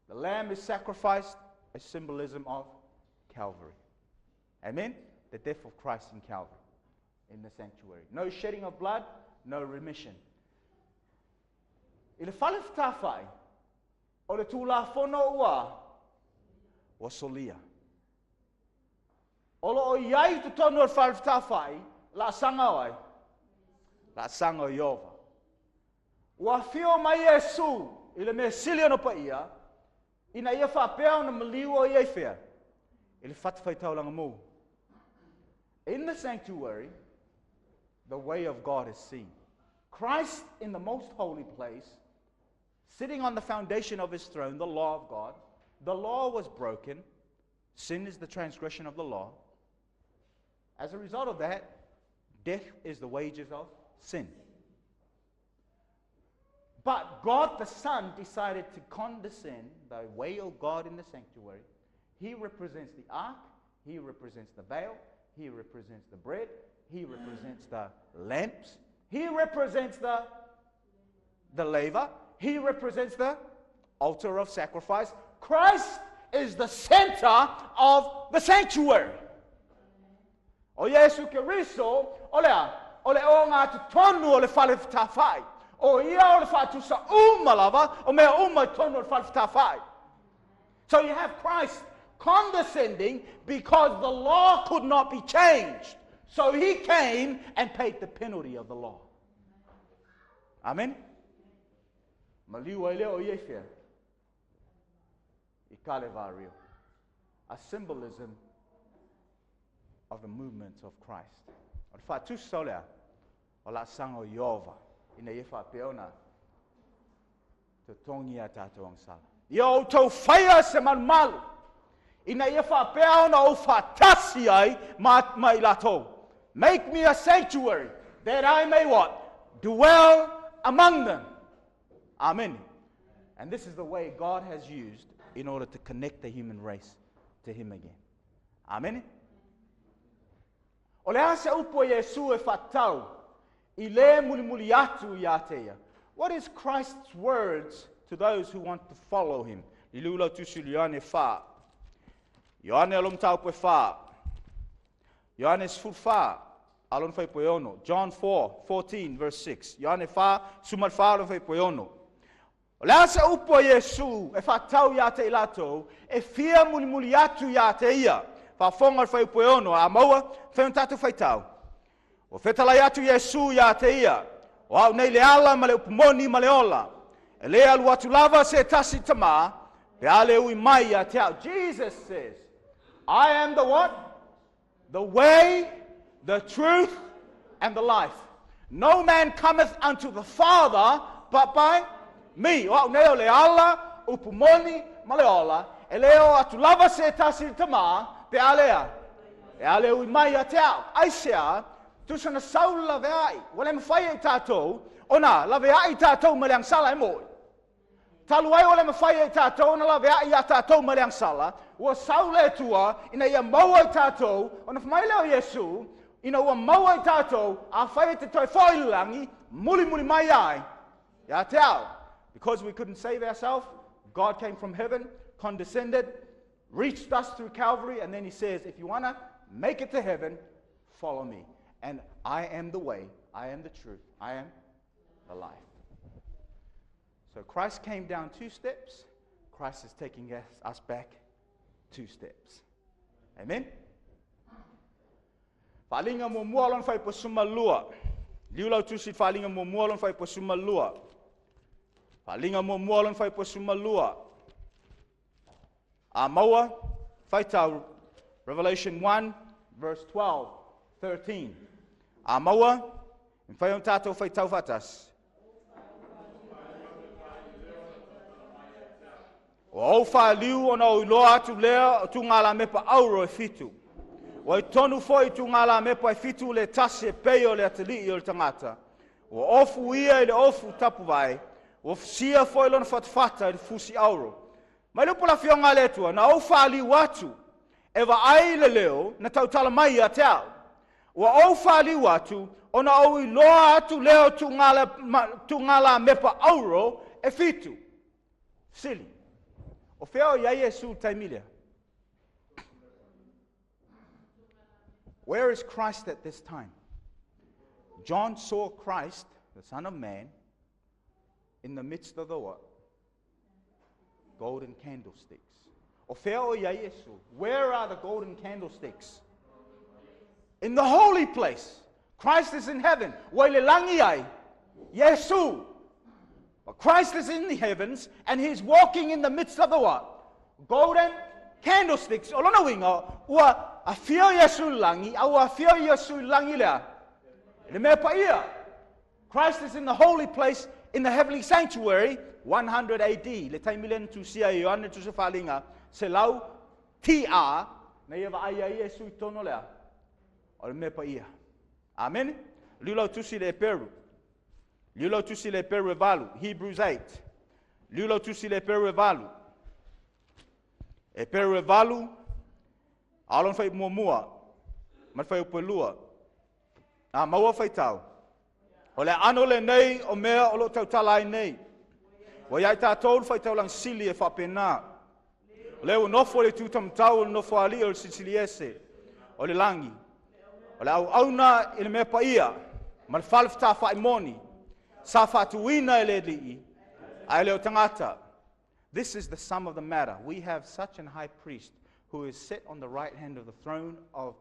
the lamb is sacrificed, a symbolism of Calvary. Amen? The death of Christ in Calvary, in the sanctuary. No shedding of blood, no remission. I le whale whatawhai, o le tūlafono ua, ua solia. O lo o iai te tonu o le whale whatawhai, la sanga oi, la sanga o Iova. Ua whio mai Iesu, i le mea sili ono pa ia, ina ia whaapea ona maliu o ia i whea, i le whatawhai taulanga mū. In the sanctuary, the way of God is seen. Christ in the most holy place, sitting on the foundation of his throne, the law of God, The law was broken. Sin is the transgression of the law. As a result of that, death is the wages of sin. But God the Son decided to condescend the way of God in the sanctuary. He represents the ark, he represents the veil, he represents the bread, he represents the lamps, he represents the, the laver, he represents the altar of sacrifice. Christ is the center of the sanctuary. O Iesu Keriso, o lea, o le o ngā tonu o le whale whatawhai. O ia o le whatusa uma lava, o mea uma tonu o le whale whatawhai. So you have Christ condescending because the law could not be changed. So he came and paid the penalty of the law. Amen? Maliu ai lea o ia i whea. I Kalevario. A symbolism of the movement of Christ. O le whaatusa o lea, o la sanga o Iova, ina ia whaapea ona, totogi a tātou agasala. Ia outou faia se malumalu, ina ia faapea ona ou faatasi ai ma, ma i latou. Make me a sanctuary that I may what? Dwell among them. Amen. And this is the way God has used in order to connect the human race to Him again. Amen. O le a se upu a Iesu e whaatau i le mulimuli atu i a te ia. What is Christ's words to those who want to follow him? Lilu lau tusi Ioane 4. Ioane alo mataupu e 4. Ioane 14, alon fai po ono. John 4, 14, verse 6. Ioane 4, sumal 4, alon fai po ono. O le a se upu a Iesu e whaatau ia te i latou, e fia mulimuli atu ia te ia. Whaafonga le fai po ono, a maua, whai tātou whaitau. O fetalai atu Iesu ia te ia. O au nei le ala ma le upumoni ma le ola. E le alu atu lava se tasi tama, pe ale ui mai ia te au. Jesus says, I am the what? The way, the truth, and the life. No man cometh unto the Father but by me. O au nei o le ala, upumoni, ma le ola. E le o atu lava se tasi tama, pe ale a. E ale ui mai ia te au. Ai sea, tusa na sau lave ai. Ua le mawhai e tātou, ona lave ai tātou ma le angsala e moi. Talu ai o le mawhai e tātou, ona lave ai ia tātou ma le angsala, ua sau le tua, ina ia maua i tātou, ona whamai leo Iesu, ina ua maua i tātou, a whai e te toi whai langi, muli muli mai ai, ia te au. Because we couldn't save ourselves, God came from heaven, condescended, reached us through Calvary, and then he says, if you want to make it to heaven, follow me. And I am the way, I am the truth, I am the life. So Christ came down 2 steps. Christ is taking us back 2 steps. Amen? Whalinga mua mua lon whai posuma lua. Liu lau tusi whalinga mua mua lon whai posuma lua. Whalinga mua mua lon whai posuma lua. A maua, whaitau, Revelation 1, verse 12, 13. A maua, whai on tātou whaitau whatas. O au whaliu ona o iloa atu lea o tū ngā la mepa auro e fitu. O ai tonu foi tū ngā la mepa e fitu le tasi e pei o le atali o le tangata. O ofu ia i le ofu tapu vai. O sia foi lona whatawhata i le fusi auro. Mai lupu la fionga le atua, na au whaliu atu e wa ai le leo na tautala mai ia te au. Ua au whaliu atu ona au iloa atu leo tū ngā la mepa auro e fitu. Sili. O whea o ia Iesu taimilia. Where is Christ at this time? John saw Christ, the Son of Man, in the midst of the what? Golden candlesticks. O whea o ia Iesu. Where are the golden candlesticks? In the holy place. Christ is in heaven. Waile langi ai. Iesu. But Christ is in the heavens and he's walking in the midst of the what? Golden candlesticks. O lona winga, ua a fio Iesu langi, a ua fio Iesu langi lea. Le mea pa ia. Christ is in the holy place in the heavenly sanctuary. 100 AD, le taimi lea na tusia e Ioane Tusi o Faaliga, 100 TR, na ia vaai ai Iesu i totonu o le a? O le mea paia. Amene? Liliu lau tusi i le Eperu. Liliu lau tusi i le Eperu e 8, Hebrews 8. Liliu lau tusi i le Eperu e 8. Eperu e 8, a o lona fuaiupu muamua ma le fuaiupu e 2. A maua faitau. O le aano lenei o mea o lo o tautala ai nei. Ua ia i tatou le faitaulaga sili e faapena. O lea ua nofo i le itu taumatau o le Nofoalii o le Silisili Ese o le lagi. O le auauna i le mea paia ma le fale fetafai moni sa faatuina e le Alii ae le o tagata. This is the sum of the matter. We have such an high priest who is set on the right hand of the throne of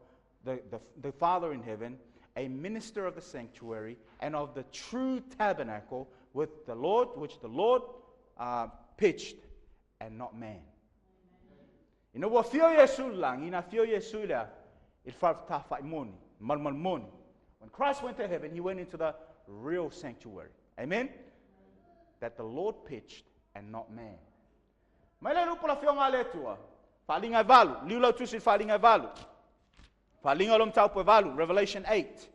the Father in heaven, a minister of the sanctuary and of the true tabernacle with the Lord, which the Lord pitched and not man. Ina ua afio Iesu i le lagi, ina afio Iesu i le a? I le fale fetafai moni, malumalu moni. When Christ went to heaven, he went into the real sanctuary. Amen? That the Lord pitched and not man. Mai le lupo la fioga a le Atua, Faaliga e 8, liliu lau tusi i le Faaliga e 8. Faaliga o le mataupu e 8, Revelation 8.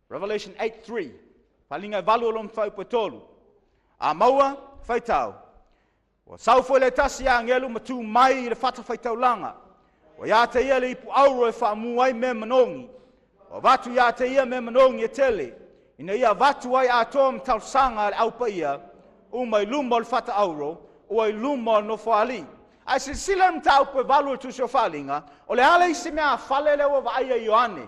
Revelation 8:3. Faaliga e 8 o le mataupu e 3. A maua, faitau. Ua sau foi le tasi agelu ma tu mai i le fatafaitaulaga. Ua ia te ia le ipu auro e faamu ai mea manogi. Ua avatu ia te ia mea manogi e tele, ina ia avatu ai atoa ma talosaga a le Au Paia uma i luma o le fata auro, ua i luma o le Nofoalii. Ae silasila i le mataupu e 8 o le Tusi o Faaliga, o le a le isi mea fale lea ua vaaia e Ioane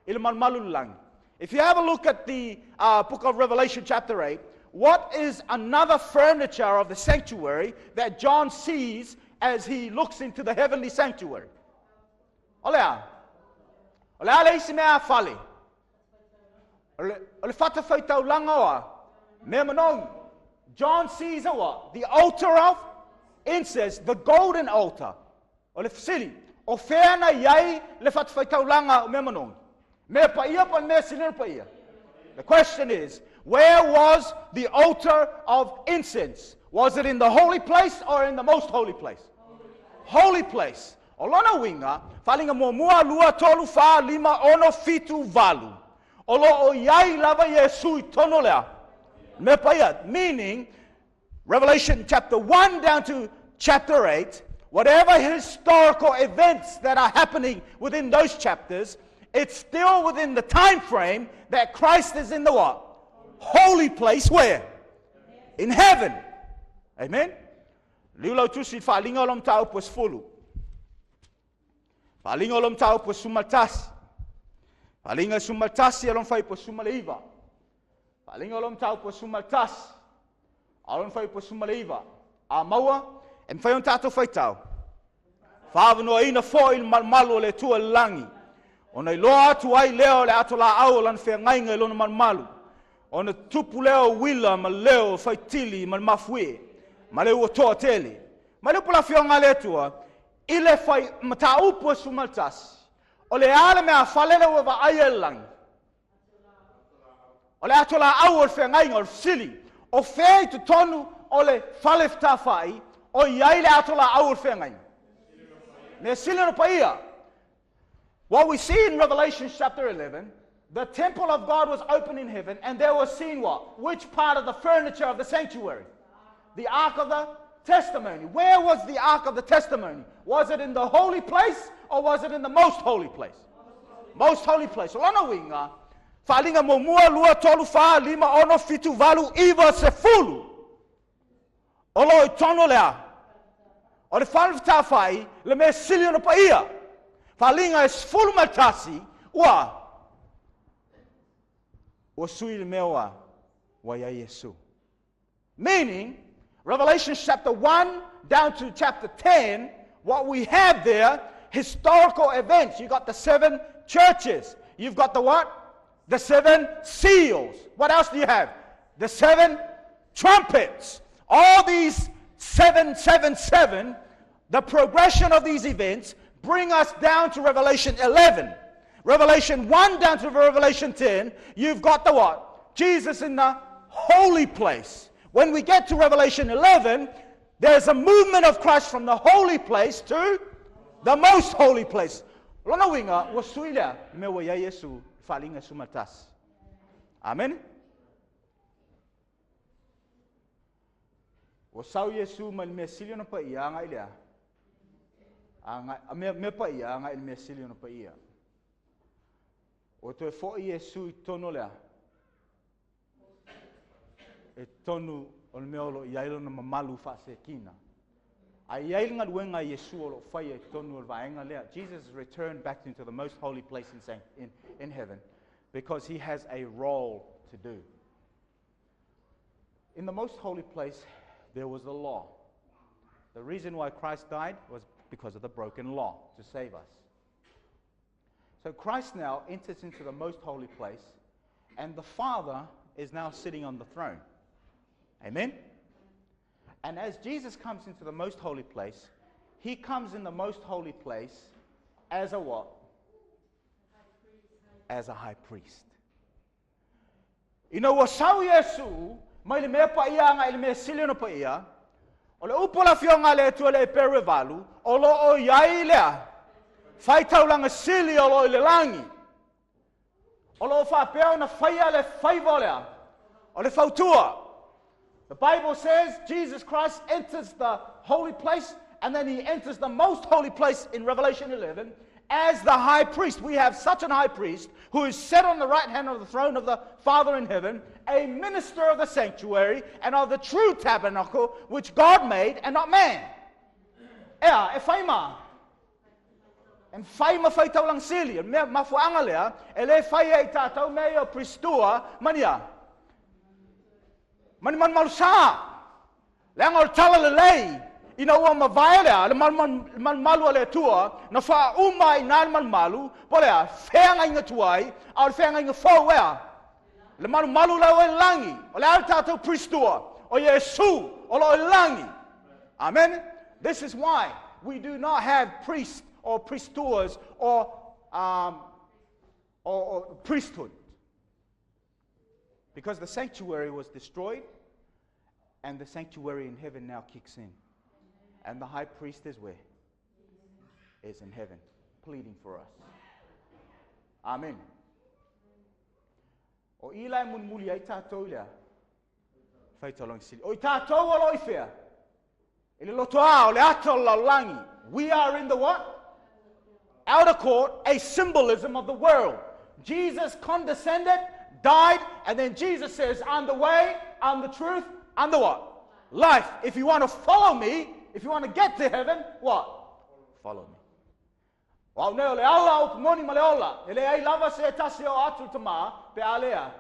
i le malumalu o le lagi. If you have a look at the book of Revelation chapter 8, what is another furniture of the sanctuary that John sees as he looks into the heavenly sanctuary? O le a? O le a le isi mea fale? O le fatafaitaulaga o a? Mea manogi. John sees a what? The altar of incense, the golden altar. O le fesili, o fea na i ai le fatafaitaulaga o mea manogi? Mea paia po o le mea sili ona paia? The question is, where was the altar of incense? Was it in the holy place or in the most holy place? Holy place. O lona uiga, Faaliga muamua, 2, 3, 4, 5, 6, 7, 8. O lo o i ai lava Iesu i totonu o le a? Mea paia. Meaning, Revelation chapter 1 down to chapter 8, whatever historical events that are happening within those chapters, it's still within the time frame that Christ is in the what? Holy place where? In heaven. Amen? Liliu lau tusi i Faaliga o le mataupu e 10. Faaliga o le mataupu e 11. Faaliga e 11 e lona fuaiupu e 19. Faaliga o le mataupu e 11. A lona fuaiupu e 19. A maua, e mafai ona tatou faitau. Faavanoaina foi le malumalu o le Atua i le lagi. Ona iloa atu ai lea o le ato laau o lana feagaiga i lona malumalu. Ona tupu lea o uila ma leo o faitili ma le mafuie, ma le ua toa tele. Mai le upu la afioga a le Atua, i le fai mataupu e 11, o le a le mea fale lea ua vaaia i le lagi? O le ato laau o le feagaiga, o le fesili, o fea i totonu o le fale fetafai o i ai le ato laau o le feagaiga? Mea sili ona paia. What we see in Revelation chapter 11, the temple of God was open in heaven, and there was seen what? Which part of the furniture of the sanctuary? The Ark of the Testimony. Where was the Ark of the Testimony? Was it in the holy place or was it in the most holy place? Most holy place. O lona uiga, Faaliga muamua, 2, 3, 4, 5, 6, 7, 8, 9, 10. O lo o i totonu o le a? O le fale fetafai, le mea sili ona paia. Faaliga e 11, ua sui le mea ua i ai Iesu. Meaning, Revelation chapter 1 down to chapter 10, what we have there, historical events. You got the 7 churches. You've got the what? The 7 seals. What else do you have? The 7 trumpets. All these 7, 7, 7, the progression of these events bring us down to Revelation 11. Revelation 1 down to Revelation 10, you've got the what? Jesus in the holy place. When we get to Revelation 11, there's a movement of Christ from the holy place to the most holy place. Lona uiga, ua sui lea, le mea ua i ai Iesu, faaaliga 11. Amen? Ua sau Iesu mai le mea sili ona paia agai lea. Agai, a mea, mea paia agai le mea sili ona paia. Ua toe foi Iesu i totonu o lea. E totonu o le mea o lo o i ai lona mamalu faasekina. A i ai le galuega a Iesu o lo o faia i totonu o le vaega lea. Jesus returned back into the most holy place in heaven because he has a role to do. In the most holy place, there was the law. The reason why Christ died was because of the broken law to save us. So Christ now enters into the most holy place, and the Father is now sitting on the throne. Amen? And as Jesus comes into the most holy place, he comes in the most holy place as a what? As a high priest. Ina ua sau Iesu mai le mea paia agai i le mea sili ona paia, o le upu a le Afioga a le Atua le Eperu e valu, o lo o i ai lea faitaulaga sili o lo o i le lagi. O lo o faapea ona faia le faiva o lea, o le fautua. The Bible says Jesus Christ enters the holy place and then he enters the most holy place in Revelation 11 as the high priest. We have such an high priest who is set on the right hand of the throne of the Father in heaven, a minister of the sanctuary and of the true tabernacle which God made and not man. Ea, e fai ma. E fai ma faitaulaga sili. O le mea mafuaaga lea, e le fai ai i tatou mea ia o pristua, mania. Ma ni malumalu sa. Leaga o le tala lelei, ina ua mavae lea, le malumalu a le Atua, na faauma ai i ina le malumalu, po o le a, feagaiga tuai, a o le feagaiga fou ea. Le malumalu la ua i le lagi. O le a le tatou pristua? O Iesu o lo o i le lagi. Amen. This is why we do not have priests or priestures or priesthood. Because the sanctuary was destroyed and the sanctuary in heaven now kicks in. And the high priest is where? Is in heaven, pleading for us. Amen. O i la e mulimuli ai tatou i lea faitaulaga sili. O i tatou o lo o i fea? I le lotoa o le ata o le lalolagi. We are in the what? Outer court, a symbolism of the world. Jesus condescended, died, and then Jesus says, I'm the way, I'm the truth, I'm the what? Life. If you want to follow me, if you want to get to heaven, what? Follow me. O au nei o le ala, upu moni ma le ola. E leai lava se tasi o atu i Tamā, pe a lea.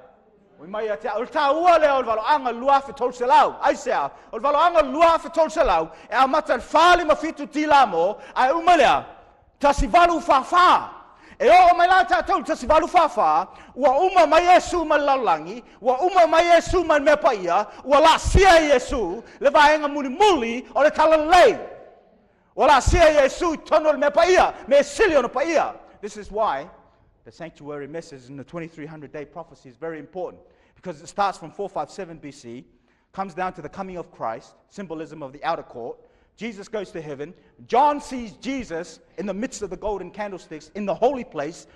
Ui mai ia te au. O le tāua lea o le valoaga 2300. Aisea? O le valoaga 2300 e amata i le 457 tilamo, ae uma lea, 1844. E oo mai la tātou i le 1844, ua uma mai Iesu mai le lalolagi, ua uma mai Iesu mai le mea paia, ua laasia e Iesu le vaega mulimuli o le talalelei. Ua laasia e Iesu i totonu o le mea paia, mea sili ona paia. This is why the sanctuary message in the 2300 day prophecy is very important because it starts from 457 BC, comes down to the coming of Christ, symbolism of the outer court. Jesus goes to heaven. John sees Jesus in the midst of the golden candlesticks in the holy place.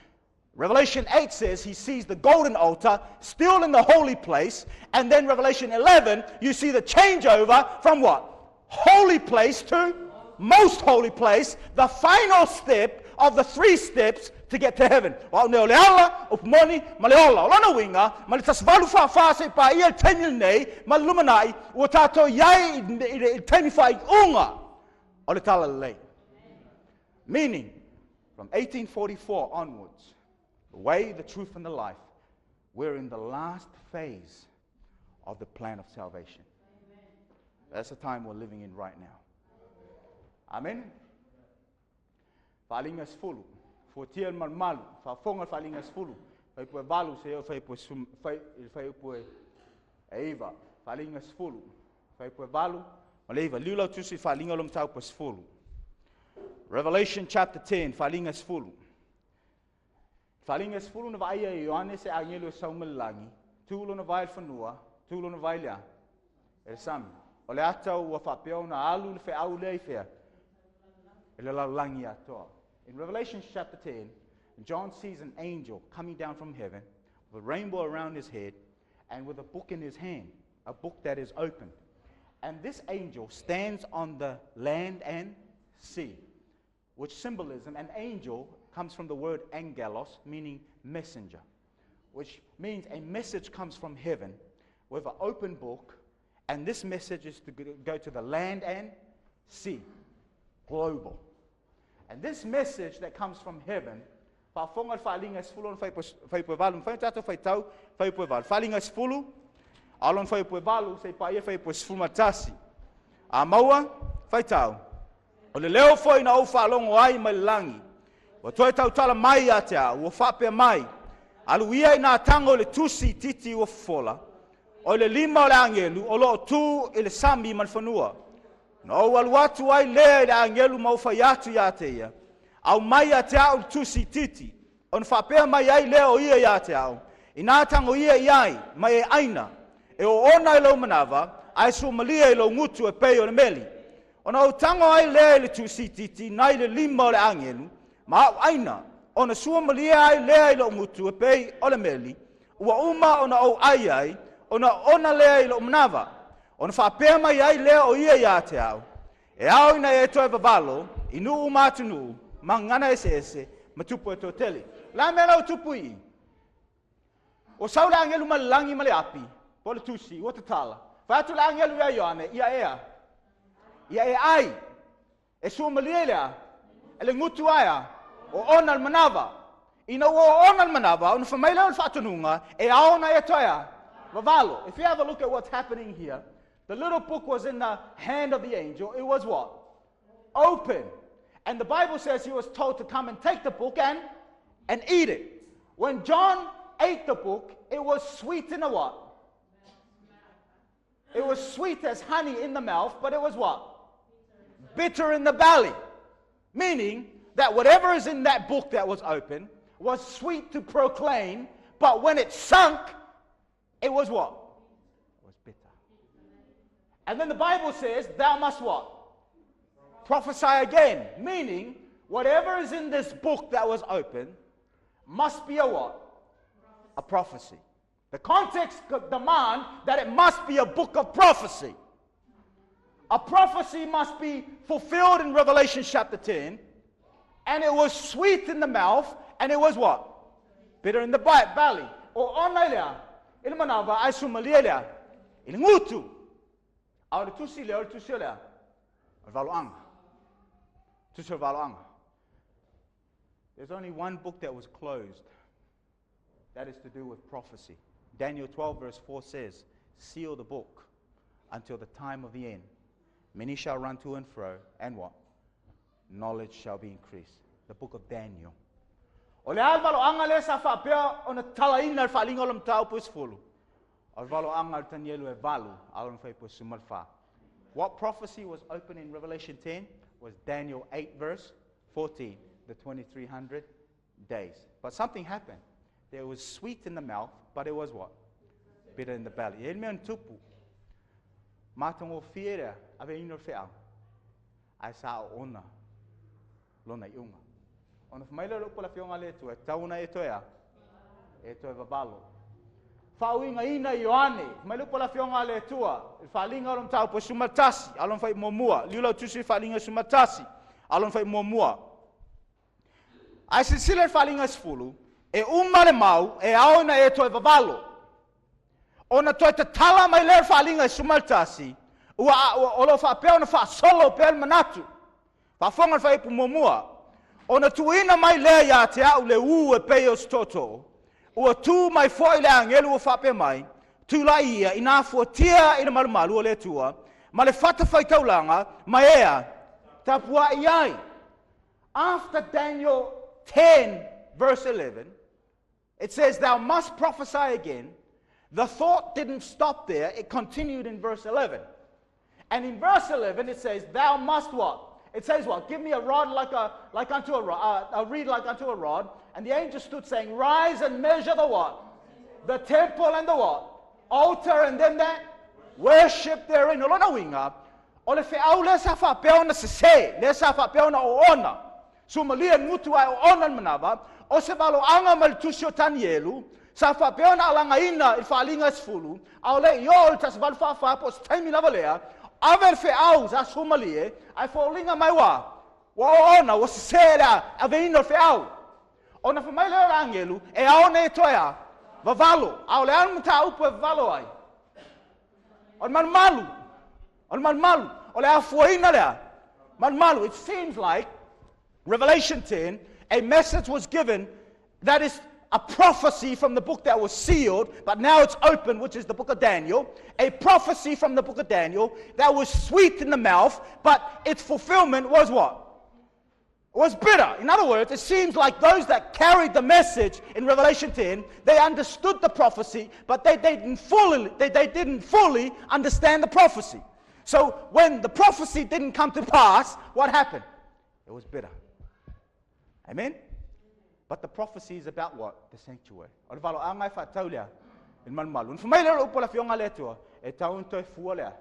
Revelation 8 says he sees the golden altar still in the holy place. And then Revelation 11, you see the changeover from what? Holy place to most holy place, the final step of the three steps to get to heaven. O au nei o le ala, upu moni, ma le ola. O lona uiga, ma le 1844 seia paia le taimi lenei, ma le lumanai, ua tatou i ai i le taimi faaiuga o le talalelei. Meaning, from 1844 onwards, the way, the truth and the life, we're in the last phase of the plan of salvation. That's the time we're living in right now. Amen. Faaaliga 10. Fuatia le malumalu. Faafofoga le faaaliga 10. Fuaiupu e 8 seia oo i le fuaiupu e, i le fuaiupu e 9. Faaaliga 10. Fuaiupu e 8 ma le 9. Liu lau tusi i faaaliga o le mataupu e 10. Revelation chapter 10, faaaliga 10. Faaaliga 10 na vaaia e Ioane se agelu e sau mai le lagi, tu lona vae i le fanua, tu lona vae i le a? E le sami. O le ata ua faapea ona alu le feau lea i fea? I le lalolagi atoa. In Revelation chapter 10, John sees an angel coming down from heaven with a rainbow around his head and with a book in his hand, a book that is opened. And this angel stands on the land and sea, which symbolism, an angel comes from the word angelos, meaning messenger, which means a message comes from heaven with an open book, and this message is to go to the land and sea, global. And this message that comes from heaven, faafofoga le Faaliga 10 ona fuaiupu e 8, mafai ona tatou faitau fuaiupu e 8. Faaliga 10, a lona fuaiupu e 8, seia paia fuaiupu e 11. A maua, faitau. O le leo foi na ou faalogo ai mai le lagi, ua toe tautala mai ia te au, ua faapea mai, Alu ia ina tago i le tusi itiiti ua fofola, o le lima o le agelu o lo o tu i le sami ma le fanua. Na ou alu atu ai lea i le agelu ma ou fai atu ia te ia, aumai ia te au le tusi itiiti, ona faapea mai ai lea o ia ia te au, ina tago ia i ai, ma e aina, e oona i lou manava, ae suamalie i lou gutu e pei o le meli. Ona ou tago ai lea i le tusi itiiti nai le lima o le agelu, ma au aina, ona suamalie ai lea i lou gutu e pei o le meli, ua uma ona ou ai ai, ona oona lea i lou manava. Ona faapea mai ai lea o ia ia te au, e ao ina e toe vavalo, i nuu ma atunuu, ma gagana eseese, ma tupu e toatele. O le a le mea la ua tupu i i? Ua sau le agelu mai le lagi ma le api, po o le tusi, ua tatala. Fai atu le agelu ia Ioane, ia ea, ia e ai, e suamalie i le a? E le gutu ae a? Oona le manava. Ina ua oona le manava, ona fai mai lea o le faatonuga, e ao ona e toe a? Vavalo. If you have a look at what's happening here, the little book was in the hand of the angel. It was what? Open. And the Bible says he was told to come and take the book and eat it. When John ate the book, it was sweet in a what? It was sweet as honey in the mouth, but it was what? Bitter in the belly. Meaning that whatever is in that book that was open was sweet to proclaim, but when it sunk, it was what? It was bitter. And then the Bible says, thou must what? Prophesy again. Meaning, whatever is in this book that was open must be a what? A prophecy. The context demand that it must be a book of prophecy. A prophecy must be fulfilled in Revelation chapter 10. And it was sweet in the mouth, and it was what? Bitter in the belly. Oona i le a? I le manava, ae suamalie i le a? I le gutu. A o le tusi lea, o le tusi o le a? O le valoaga. Tusi o le valoaga. There's only one book that was closed. That is to do with prophecy. Daniel 12 verse 4 says, seal the book until the time of the end. Many shall run to and fro, and what? Knowledge shall be increased. The book of Daniel. O le a le valoaga lea sa faapea ona tatalaina le Faaliga o le Mataupu e 10? O le valoaga o le Tanielu e 8, a lona fuaiupu e 14. What prophecy was open in Revelation 10 was Daniel 8 verse 14, the 2300 days. But something happened. There was sweet in the mouth, but it was what? Bitter in the belly. E le mea na tupu. Matagofie le aveina o le feau, ae sa oona lona iuga. Ona fai mai lea o le upu a le Afioga a le Atua, e tatau ona e toe a? E toe vavalo. Faauigaina Ioane, fai mai le upu a le Afioga a le Atua, i le Faaliga o le Mataupu e 11, a lona fuaiupu muamua. Liliu lau tusi i le Faaliga 11, a lona fuaiupu muamua. Ae silasila i le Faaliga e 10, e uma le mau, e ao ina e toe vavalo. Ona toe tatala mai lea o le Faaliga e 11, ua, o lo o faapea ona faasolo pea le manatu. Faafofoga le fuaiupu muamua. Ona tuuina mai lea ia te au le ū e pei o se tootoo, ua tu mai foi le agelu ua faapea mai, Tulai ia, ina fuatia i le malumalu o le Atua, ma le fatafaitaulaga, ma ea tapuai ai. After Daniel 10 verse 11, it says, Thou must prophesy again. The thought didn't stop there. It continued in verse 11. And in verse 11, it says, Thou must what? It says what? Give me a rod like, a, like unto a, a reed like unto a rod. And the angel stood saying, Rise and measure the what? The temple and the what? Altar and then that? Worship therein. O lona uiga, o le feau lea sa faapea ona sesē, lea sa faapea ona oona, suamalie le gutu ae oona le manava, o se valoaga mai le tusi o Tanielu, sa faapea ona alagaina i le faaaliga e 10, a o le i oo i le 1844 po o se taimi lava lea, ave le feau sa suamalie, ae foliga mai ua oona, ua sesē le aveina o le feau. Ona fai mai lea o le agelu, e ao ona e toe a, vavalo. A o le a le mataupu e vavalo ai? O le malumalu. O le malumalu. O le afuaina lea. Malumalu. It seems like Revelation 10, a message was given that is a prophecy from the book that was sealed, but now it's open, which is the book of Daniel. A prophecy from the book of Daniel that was sweet in the mouth, but its fulfillment was what? Was bitter. In other words, it seems like those that carried the message in Revelation 10, they understood the prophecy, but they didn't fully understand the prophecy. So when the prophecy didn't come to pass, what happened? It was bitter. Amen? But the prophecy is about what? The sanctuary. O le valoaga e faatatau lea i le malumalu. Na fai mai lea o le upu a le Afioga a le Atua, e tatau ona toe fua lea.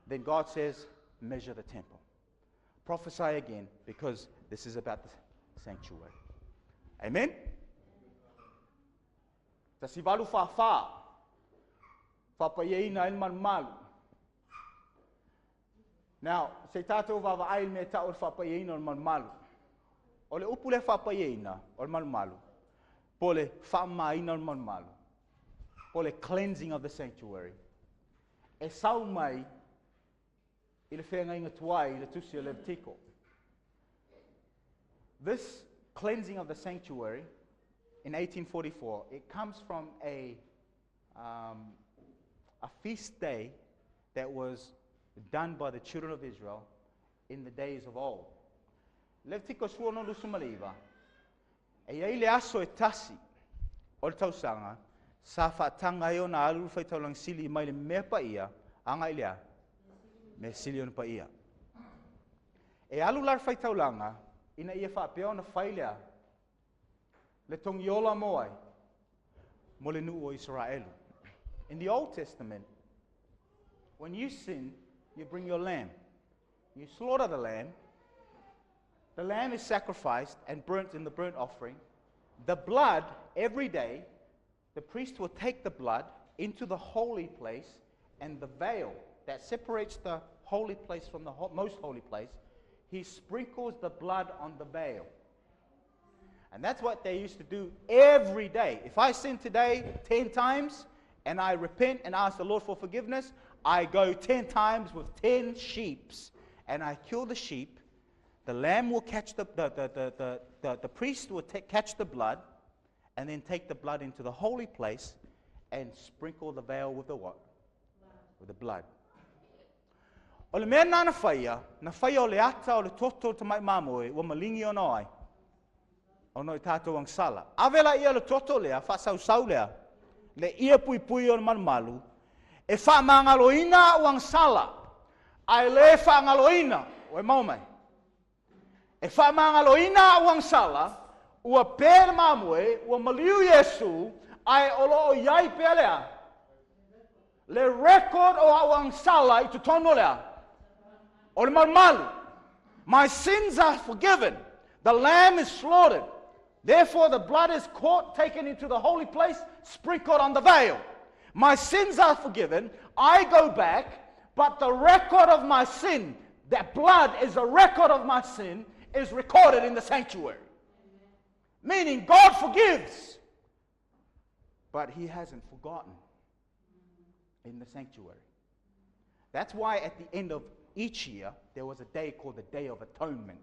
Then God says, measure the temple. Prophesy again, because this is about the sanctuary. Amen? 1844, faapaiaina ai le malumalu. Now, se i tatou vaavaai i le mea e tau o le faapaiaina o le malumalu. O le upu lea faapaiaina o le malumalu, po o le faamamaina o le malumalu, po o le cleansing of the sanctuary, e sau mai i le feagaiga tuai i le tusi o Levitiko. This cleansing of the sanctuary in 1844, it comes from a feast day that was done by the children of Israel in the days of old. Levitiko 16:29, e i ai le aso e tasi o le tausaga, sa faataga ai ona alu le faitaulaga sili mai le mea paia, agai lea, mea sili ona paia. E alu la le faitaulaga, ina ia faapea ona fai lea, le togiola mo ai, mo le nuu o Israelu. In the Old Testament, when you sin, you bring your lamb. You slaughter the lamb. The lamb is sacrificed and burnt in the burnt offering. The blood, every day, the priest will take the blood into the holy place, and the veil that separates the holy place from the most holy place, he sprinkles the blood on the veil. And that's what they used to do every day. If I sin today 10 times, and I repent and ask the Lord for forgiveness, I go 10 times with 10 sheep, and I kill the sheep. The lamb will catch the priest will catch the blood, and then take the blood into the holy place and sprinkle the veil with the what? With the blood. O le mea nā na whaia, na whaia o le ata o le toto o te mai mamoe, ua malingi ona ai. Ona o tātou agasala. Ave la ia le toto lea, whaasausau lea, le ia pui pui o le malumalu, e whaamangaloina o agasala, ae le whaangaloina, o e mau mai. E whaamangaloina o agasala, ua pē le mamoe, ua maliu Iesu, ae o loo iai pea lea. Le record o au agasala i totonu lea. O le malumalu. My sins are forgiven. The lamb is slaughtered. Therefore the blood is caught, taken into the holy place, sprinkled on the veil. My sins are forgiven. I go back, but the record of my sin, that blood is a record of my sin, is recorded in the sanctuary. Meaning God forgives, but he hasn't forgotten in the sanctuary. That's why at the end of each year, there was a day called the Day of Atonement.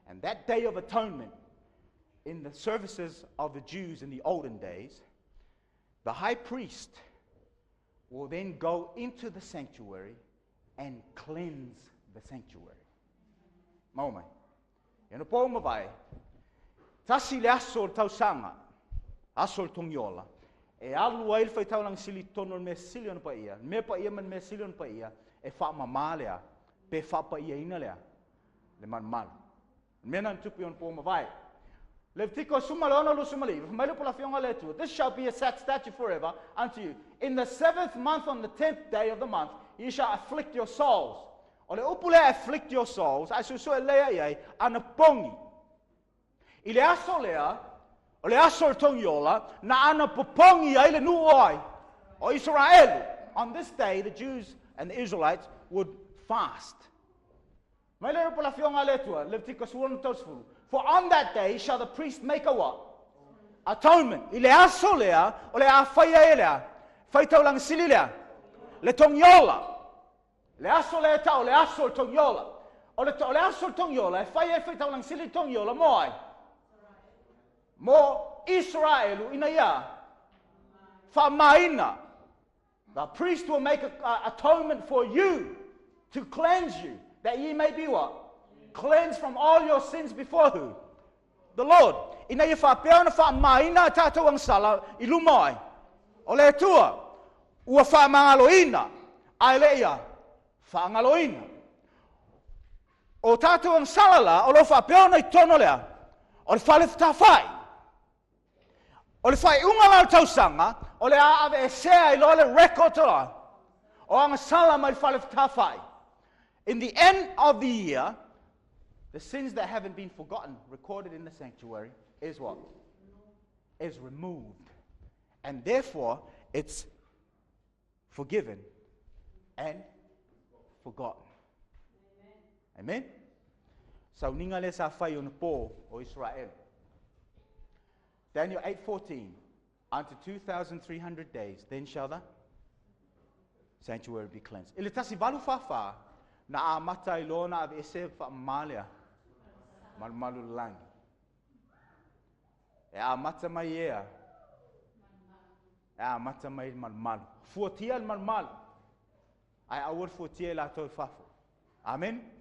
And that Day of Atonement, in the services of the Jews in the olden days, the high priest will then go into the sanctuary and cleanse the sanctuary. Mau mai. E no pō mawai, tasi le aso o le tausaga, aso o le togiola, e alu ai le faitaulaga sili totonu o le mea sili ona paia, le mea paia ma le mea sili ona paia, e faamamā lea, pe faapaiaina lea, le malumalu. Le mea na tupu i ona pō mawai. Levitiko 16:29, mai le upu a le Afioga a le Atua, "This shall be a set statute forever unto you. In the seventh month, on the 10th day of the month, ye shall afflict your souls." O le upu lea "afflict your souls", ae suesue lea i ai, anapogi. I le aso lea, o le aso o le togiola, na anapopogi ai le nuu o ai? O Isaraelu. On this day, the Jews and the Israelites would fast. Mai le upu a le Afioga a le Atua, Levitiko 16:30. "For on that day shall the priest make a" what? Atonement. I le aso lea, o le a faia e lea. Faitaulaga sili lea. Le togiola. Le aso lea tau, le aso o le togiola. O le aso o le togiola, e faia e faitaulaga sili le togiola, mo ai? Mo Israelu ina ia faamaina. The priest will make atonement for you to cleanse you, that ye may be what? Cleansed from all your sins before who? The Lord. Ina ia faapea ona faamaina a tatou agasala i luma ai. O le Atua, ua faamagaloina, ae le ia faagaloina. O tatou agasala la, o lo faapea ona i totonu lea, o le fale fetafai. O le faaiuga la o le tausaga, o le a aveesea i loa le record toa, o agasala mai le fale fetafai. In the end of the year, the sins that haven't been forgotten, recorded in the sanctuary, is what? Is removed. And therefore, it's forgiven and forgotten. Amen? Sauniga lea sa fai ona po o Israel. Daniel 8:14, "Unto 2300 days, then shall the sanctuary be cleansed." I le 1844 na amata ai loa na aveese faamama lea malumalu le lagi. E amata mai ea. E amata mai le malumalu. Fuatia le malumalu. Ae aua le fuatia i latou i fafo. Amen.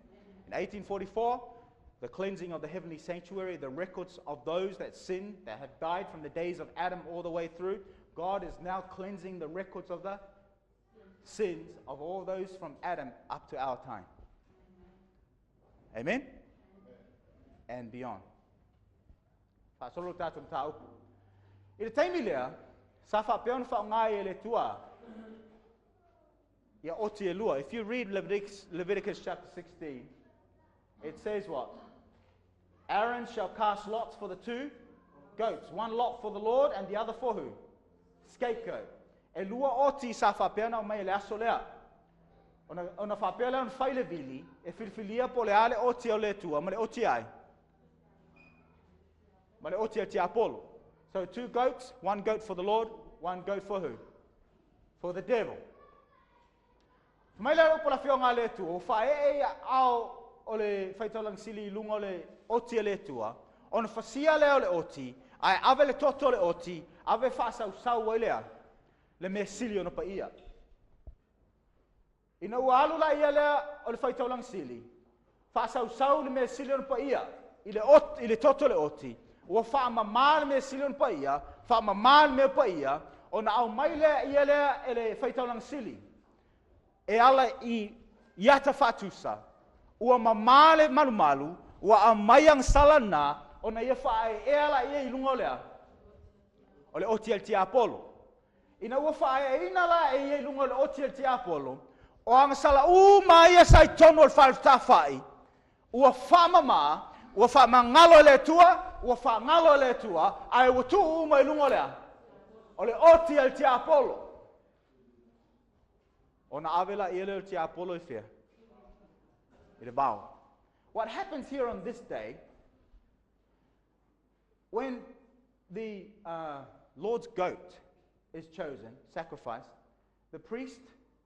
In 1844, the cleansing of the heavenly sanctuary, the records of those that sinned, that have died from the days of Adam all the way through, God is now cleansing the records of the sins of all those from Adam up to our time. Amen? And beyond. Faasolo tatou mataupu. I le taimi lea, sa faapea ona faaaoga e le Atua ia oti e lua. If you read Leviticus chapter 16, it says what? "Aaron shall cast lots for the two goats, one lot for the Lord and the other for who? Scapegoat." E lua oti sa faapea na mai e le aso lea. Ona faapea lea ona fai le vili, e filifilia po le a le oti o le Atua, ma le oti ai. Ma le oti a tiapolo. So two goats, one goat for the Lord, one goat for who? For the devil. Mai le upu a le Afioga a le Atua, o faaee ia ao o le faitaulaga sili i luga o le oti a le Atua, ona fasia lea o le oti, ae ave le toto o le oti, ave faasausau ai lea, le mea sili ona paia. Ina ua alu la ia lea o le faitaulaga sili, faasausau le mea sili ona paia i le toto o le oti, ua faamamā le mea sili ona paia, faamamā le mea paia, ona au mai lea ia lea e le faitaulaga sili. E ala i ata faatusa, ua mamā le malumalu, ua aumai agasala na, ona ia faaeea la ia i luga o lea. O le oti a le tiapolo. Ina ua faaeaina la e ia i luga o le oti a le tiapolo, o agasala uma ia sa i totonu o le fale fetafai, ua faamamā, ua faamagalo e le Atua, ua faagalo e le Atua, ae ua tuu uma i luga o lea. O le oti a le tiapolo. Ona ave la ia lea o le tiapolo i fea? I le vao. What happens here on this day, when the Lord's goat is chosen, sacrificed, the priest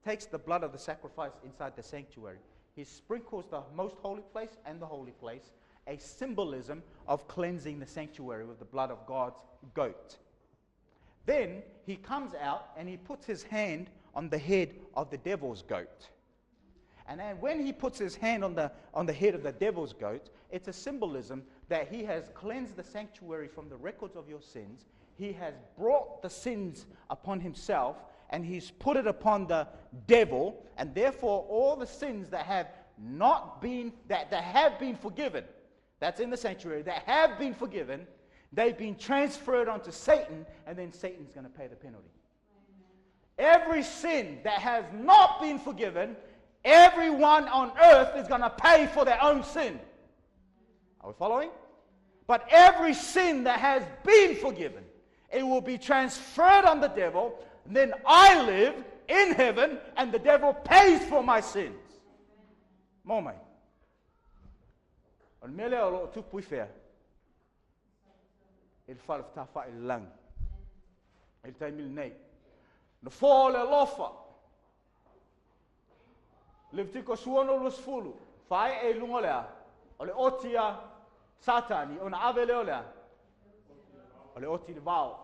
takes the blood of the sacrifice inside the sanctuary. He sprinkles the most holy place and the holy place, a symbolism of cleansing the sanctuary with the blood of God's goat. Then he comes out and he puts his hand on the head of the devil's goat. And then when he puts his hand on the head of the devil's goat, it's a symbolism that he has cleansed the sanctuary from the records of your sins. He has brought the sins upon himself and he's put it upon the devil. And therefore, all the sins that have not been, that have been forgiven, that's in the sanctuary, that have been forgiven, They've been transferred onto Satan, and then Satan's going to pay the penalty. Every sin that has not been forgiven, everyone on earth is going to pay for their own sin. Are we following? But every sin that has been forgiven, it will be transferred on the devil. And then I live in heaven, and the devil pays for my sins. Mo mai. O le mea lea o loo tupu i fea? I le fale fetafa'i i le lagi. I le taimi lenei. Nofoa o le alofa. Levitiko 16:20, faaee i luga o le a? O le oti a Satani, ona ave lea o le a? O le oti i le vao.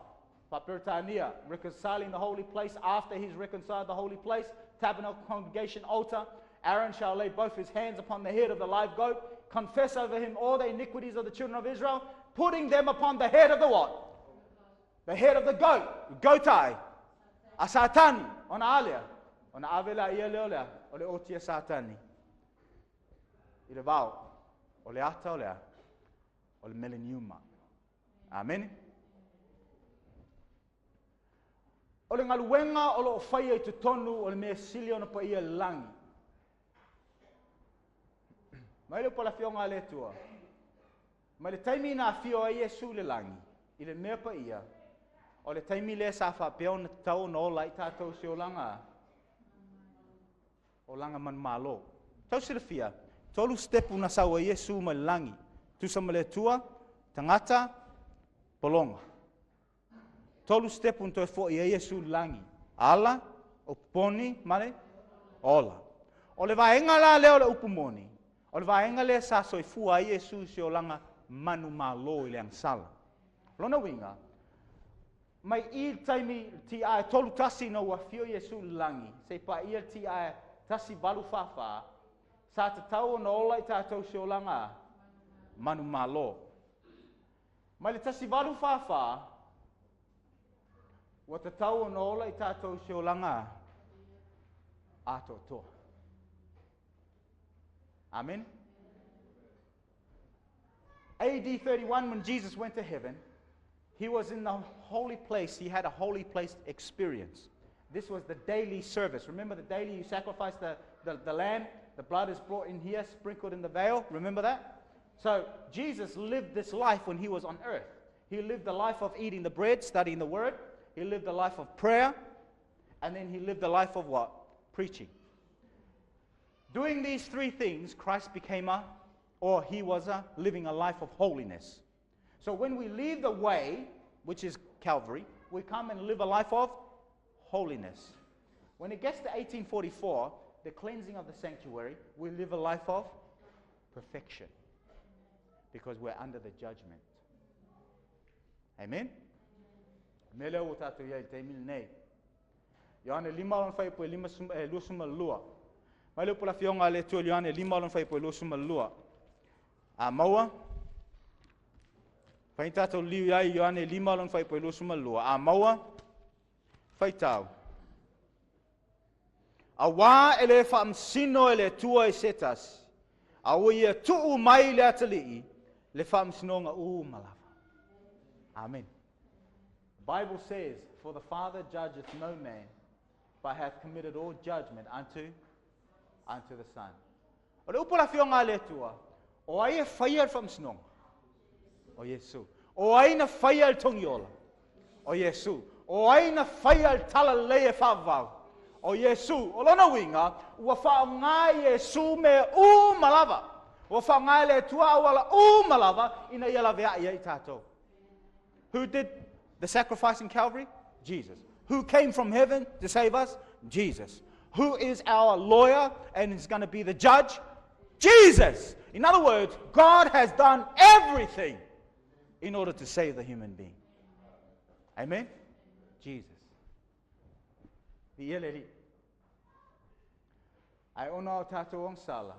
Faa-Peretania, reconciling the holy place after he's reconciled the holy place, tabernacle, congregation, altar. Aaron shall lay both his hands upon the head of the live goat, confess over him all the iniquities of the children of Israel, putting them upon the head of the what? The head of the goat. Goat eye. A Satani. Ona alea. Ona ave la ia lea o lea. O le oti a Satani. I le vao. O le ata o lea. O le millenniuma. Amene. O le galuega o loo faia i totonu o le mea sili ona paia i le lagi. Mai le upu a le Afioga a le Atua, mai le taimi na afio ai Iesu i le lagi, i le mea paia, o le taimi lea sa faapea ona tatau ona ola ai tatou se olaga, olaga manumalo. Tau silafia, tolu sitepu na sau ai Iesu mai le lagi, tusa ma le Atua, tagata, pologa. Tolu sitepu na toe fo'i ai Iesu i le lagi, ala, upu poni ma le ola. O le vaega la lea o le upu moni, o le vaega lea sa soifua ai Iesu i se olaga manumalo i le agasala. O lona uiga, mai i le taimi i le TI 31 ina ua afio Iesu i le lagi, seia paia le TI 1844, sa tatau ona ola i tatou se olaga manumalo. Mai le 1844, ua tatau ona ola i tatou se olaga atoatoa. Amen. AD 31, when Jesus went to heaven, he was in the holy place. He had a holy place experience. This was the daily service. Remember the daily you sacrifice the, the, the lamb, the blood is brought in here, sprinkled in the veil. Remember that? So Jesus lived this life when he was on earth. He lived the life of eating the bread, studying the word. He lived the life of prayer. And then he lived the life of what? Preaching. Doing these three things, Christ became a, or he was a, living a life of holiness. So when we leave the way, which is Calvary, we come and live a life of holiness. When it gets to 1844, the cleansing of the sanctuary, we live a life of perfection because we're under the judgment. Amen? Me lea ua tatou i ai i le taimi lenei. Ioane 5 lona fuaiupu e 22. Mai le upu a le Afioga a le Atua i Ioane 5 lona fuaiupu e 22. A maua, fai tatou liu i ai Ioane 5 lona fuaiupu e 22. A maua, faitau. Auā e le faamasino e le Atua i se tasi, a ua ia tuu mai i le atalii le faamasinoga uma lava. Amen. The Bible says, For the Father judgeth no man, but hath committed all judgment unto, unto the Son. O le upu a le Afioga a le Atua, o ai e faia le faamasinoga? O Iesu. O ai na faia le togiola? O Iesu. O ai na faia le talalelei e faavavau? O Iesu. O lona uiga, ua faaaoga e Iesu mea uma lava. Ua faaaoga e le Atua auala uma lava ina ia laveai ai i tatou. Who did the sacrifice in Calvary? Jesus. Who came from heaven to save us? Jesus. Who is our lawyer and is going to be the judge? Jesus. In other words, God has done everything in order to save the human being. Amen? Jesus. Viia le Alii. Ae ona o tatou agasala,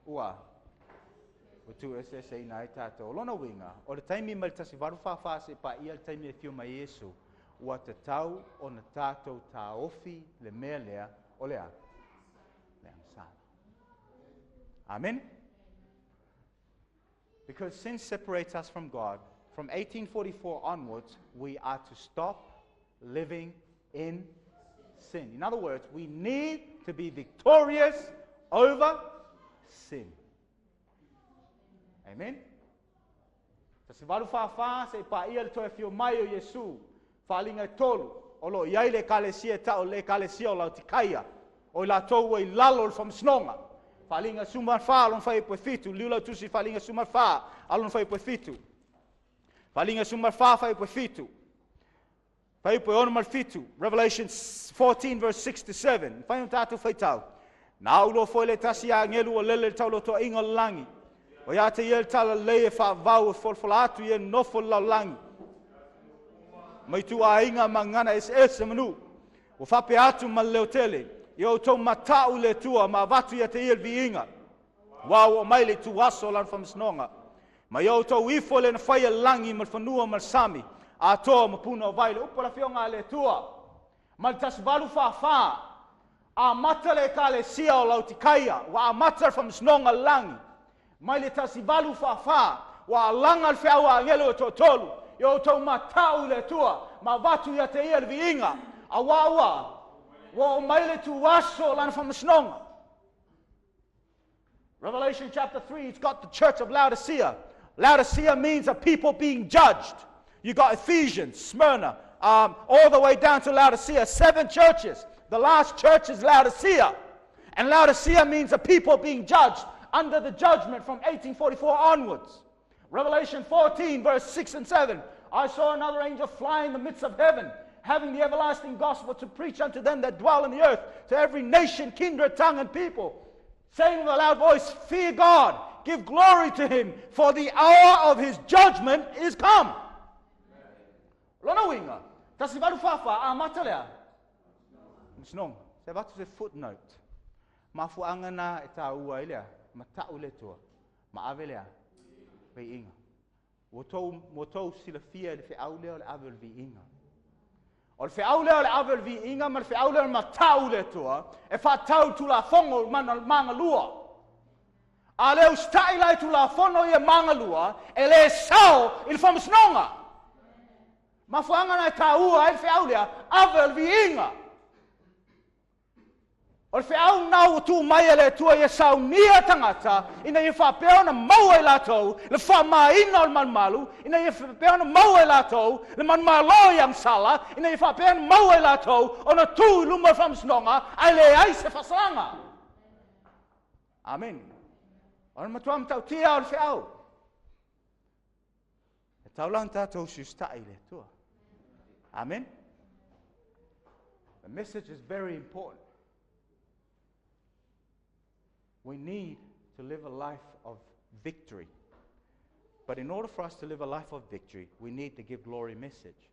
ua ua tuueseeseina ai tatou. O lona uiga, o le taimi mai le 1844 seia paia le taimi e afio mai ai Iesu, ua tatau ona tatou taofi le mea lea o le a? Le agasala. Amen? Because sin separates us from God, From 1844 onwards, we are to stop living in sin. In other words, we need to be victorious over sin. Amen? 1844 seia paia le toe afio mai o Iesu, faaaliga e tolu, o lo o i ai le ekalesia e tau o le ekalesia o Laotikaia, o i latou ua i lalo o le faamasinoga. Faaaliga 14 lona fuaiupu e 7, liliu lau tusi i Faaaliga 14 a lona fuaiupu e 7. Faaaliga 14 fuaiupu e 7. Fuaiupu e 6 ma le 7, Revelation 14 verse 6 to 7. Mafai ona tatou faitau. Na ou iloa foi le tasi agelu ua lele i le taulautoa'iga o le lagi. O ia te ia le talalelei e faavavau e folafola atu i e nofo i le lalolagi. Mai ituaiga ma gagana eseese ma nuu. Ua faapea atu ma le leotele. Ia outou mata'u i le Atua ma avatu ia te ia le viiga. Aua ua oo mai le ituaso o lana faamasinoga. Ma ia outou ifo i le na faia le lagi ma le fanua ma le sami, atoa ma puna o vai. Le upu a le Afioga a le Atua. Mai le 1844, amata le ekalesia o Laotikaia, ua amata le faamasinoga i le lagi. Mai le 1844, ua alaga le feau a agelu e toatolu, ia outou mata'u i le Atua ma avatu ia te ia le viiga, aua ua oo mai le ituaso o lana faamasinoga. Revelation chapter 3, it's got the church of Laodicea. Laodicea means a people being judged. You got Ephesians, Smyrna, all the way down to Laodicea, seven churches. The last church is Laodicea. And Laodicea means a people being judged under the judgment from 1844 onwards. Revelation 14, verse 6 and 7. I saw another angel fly in the midst of heaven, having the everlasting gospel to preach unto them that dwell in the earth, to every nation, kindred, tongue, and people, saying with a loud voice, Fear God, give glory to him, for the hour of his judgment is come. Lona uiga, 1844, amata le a? Faamasinoga. Se avatu se footnote. Mafuaaga na e taua ai le a? Mata'u i le Atua. Ma ave le a? Viiga. Ua outou silafia i le feau lea o le ave o le viiga. O le feau lea o le ave o le viiga ma le feau lea o le mata'u i le Atua, e faatatau i Tulafono magalua. A le usita'i la i Tulafono ia magalua, e le sao i le faamasinoga. Mafuaaga na e taua ai le feau lea, ave o le viiga. O le feau lena ua tuu mai e le Atua ia saunia tagata, ina ia faapea ona maua e latou le faamāina o le malumalu, ina ia faapea ona maua e latou le manumalo i agasala, ina ia faapea ona maua e latou ona tu i luma o le faamasinoga ae leai se faasalaga. Amen. O le matua matautia o le feau. E tatau la ona tatou usiusita'i i le Atua. Amen. The message is very important. We need to live a life of victory. But in order for us to live a life of victory, we need the give glory message.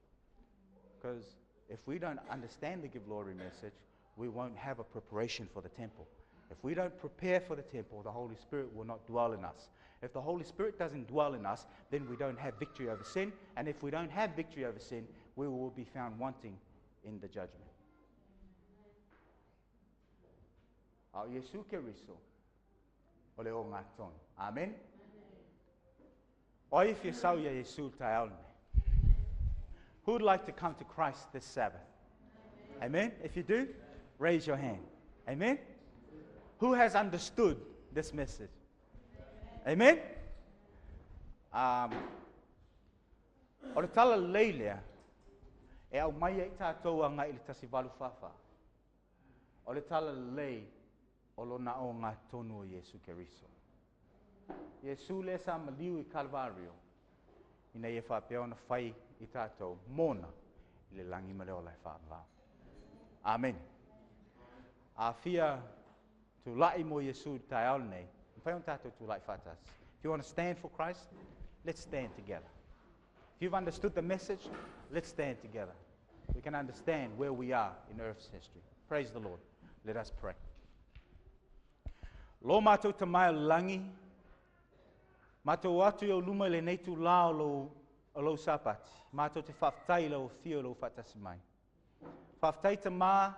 Because if we don't understand the give glory message, we won't have a preparation for the temple. If we don't prepare for the temple, the Holy Spirit will not dwell in us. If the Holy Spirit doesn't dwell in us, then we don't have victory over sin. And if we don't have victory over sin, we will be found wanting in the judgment. A o Iesu Keriso, o le ogatotonu. Amen. O ai e fia sau ia Iesu i le taeao lenei? Who would like to come to Christ this Sabbath? Amen. If you do, raise your hand. Amen. Who has understood this message? Amen. O le talalelei lea e aumai ai tatou agai i le 1844. O le talalelei o lona ogatotonu o Iesu Keriso. Iesu lea sa maliu i Kalvario ina ia faapea ona fai i tatou mona i le lagi ma le ola e faavavau. Amen. A fia tulai mo Iesu i le taeao lenei, mafai ona tatou tulai faatasi. If you want to stand for Christ, let's stand together. If you've understood the message, let's stand together. We can understand where we are in Earth's history. Praise the Lord. Let us pray. Lo matou Tama i le lagi, matou o atu i ou luma i lenei itulā o lou, o lou Sapati, matou te faafetai i lau afio i lou faatasi mai. Faafetai Tama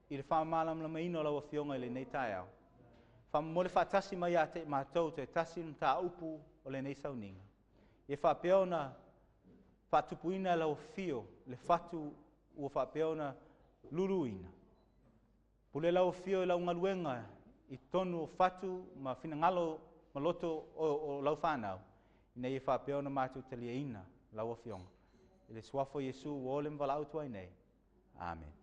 i le faamalamalamaina o lau Afioga i lenei taeao. Faamomoli faatasi mai ia te matou te tasi le mataupu o lenei sauniga. Ia faapea ona Faatupuina e lau afio le fatu ua faapea ona luluina. Pule lau afio i lau galuega i totonu o fatu ma finagalo ma loto o lau fanau, ina ia faapea ona matou taliaina lau Afioga. I le suafa o Iesu ua ole ma valaau atu ai nei. Amen.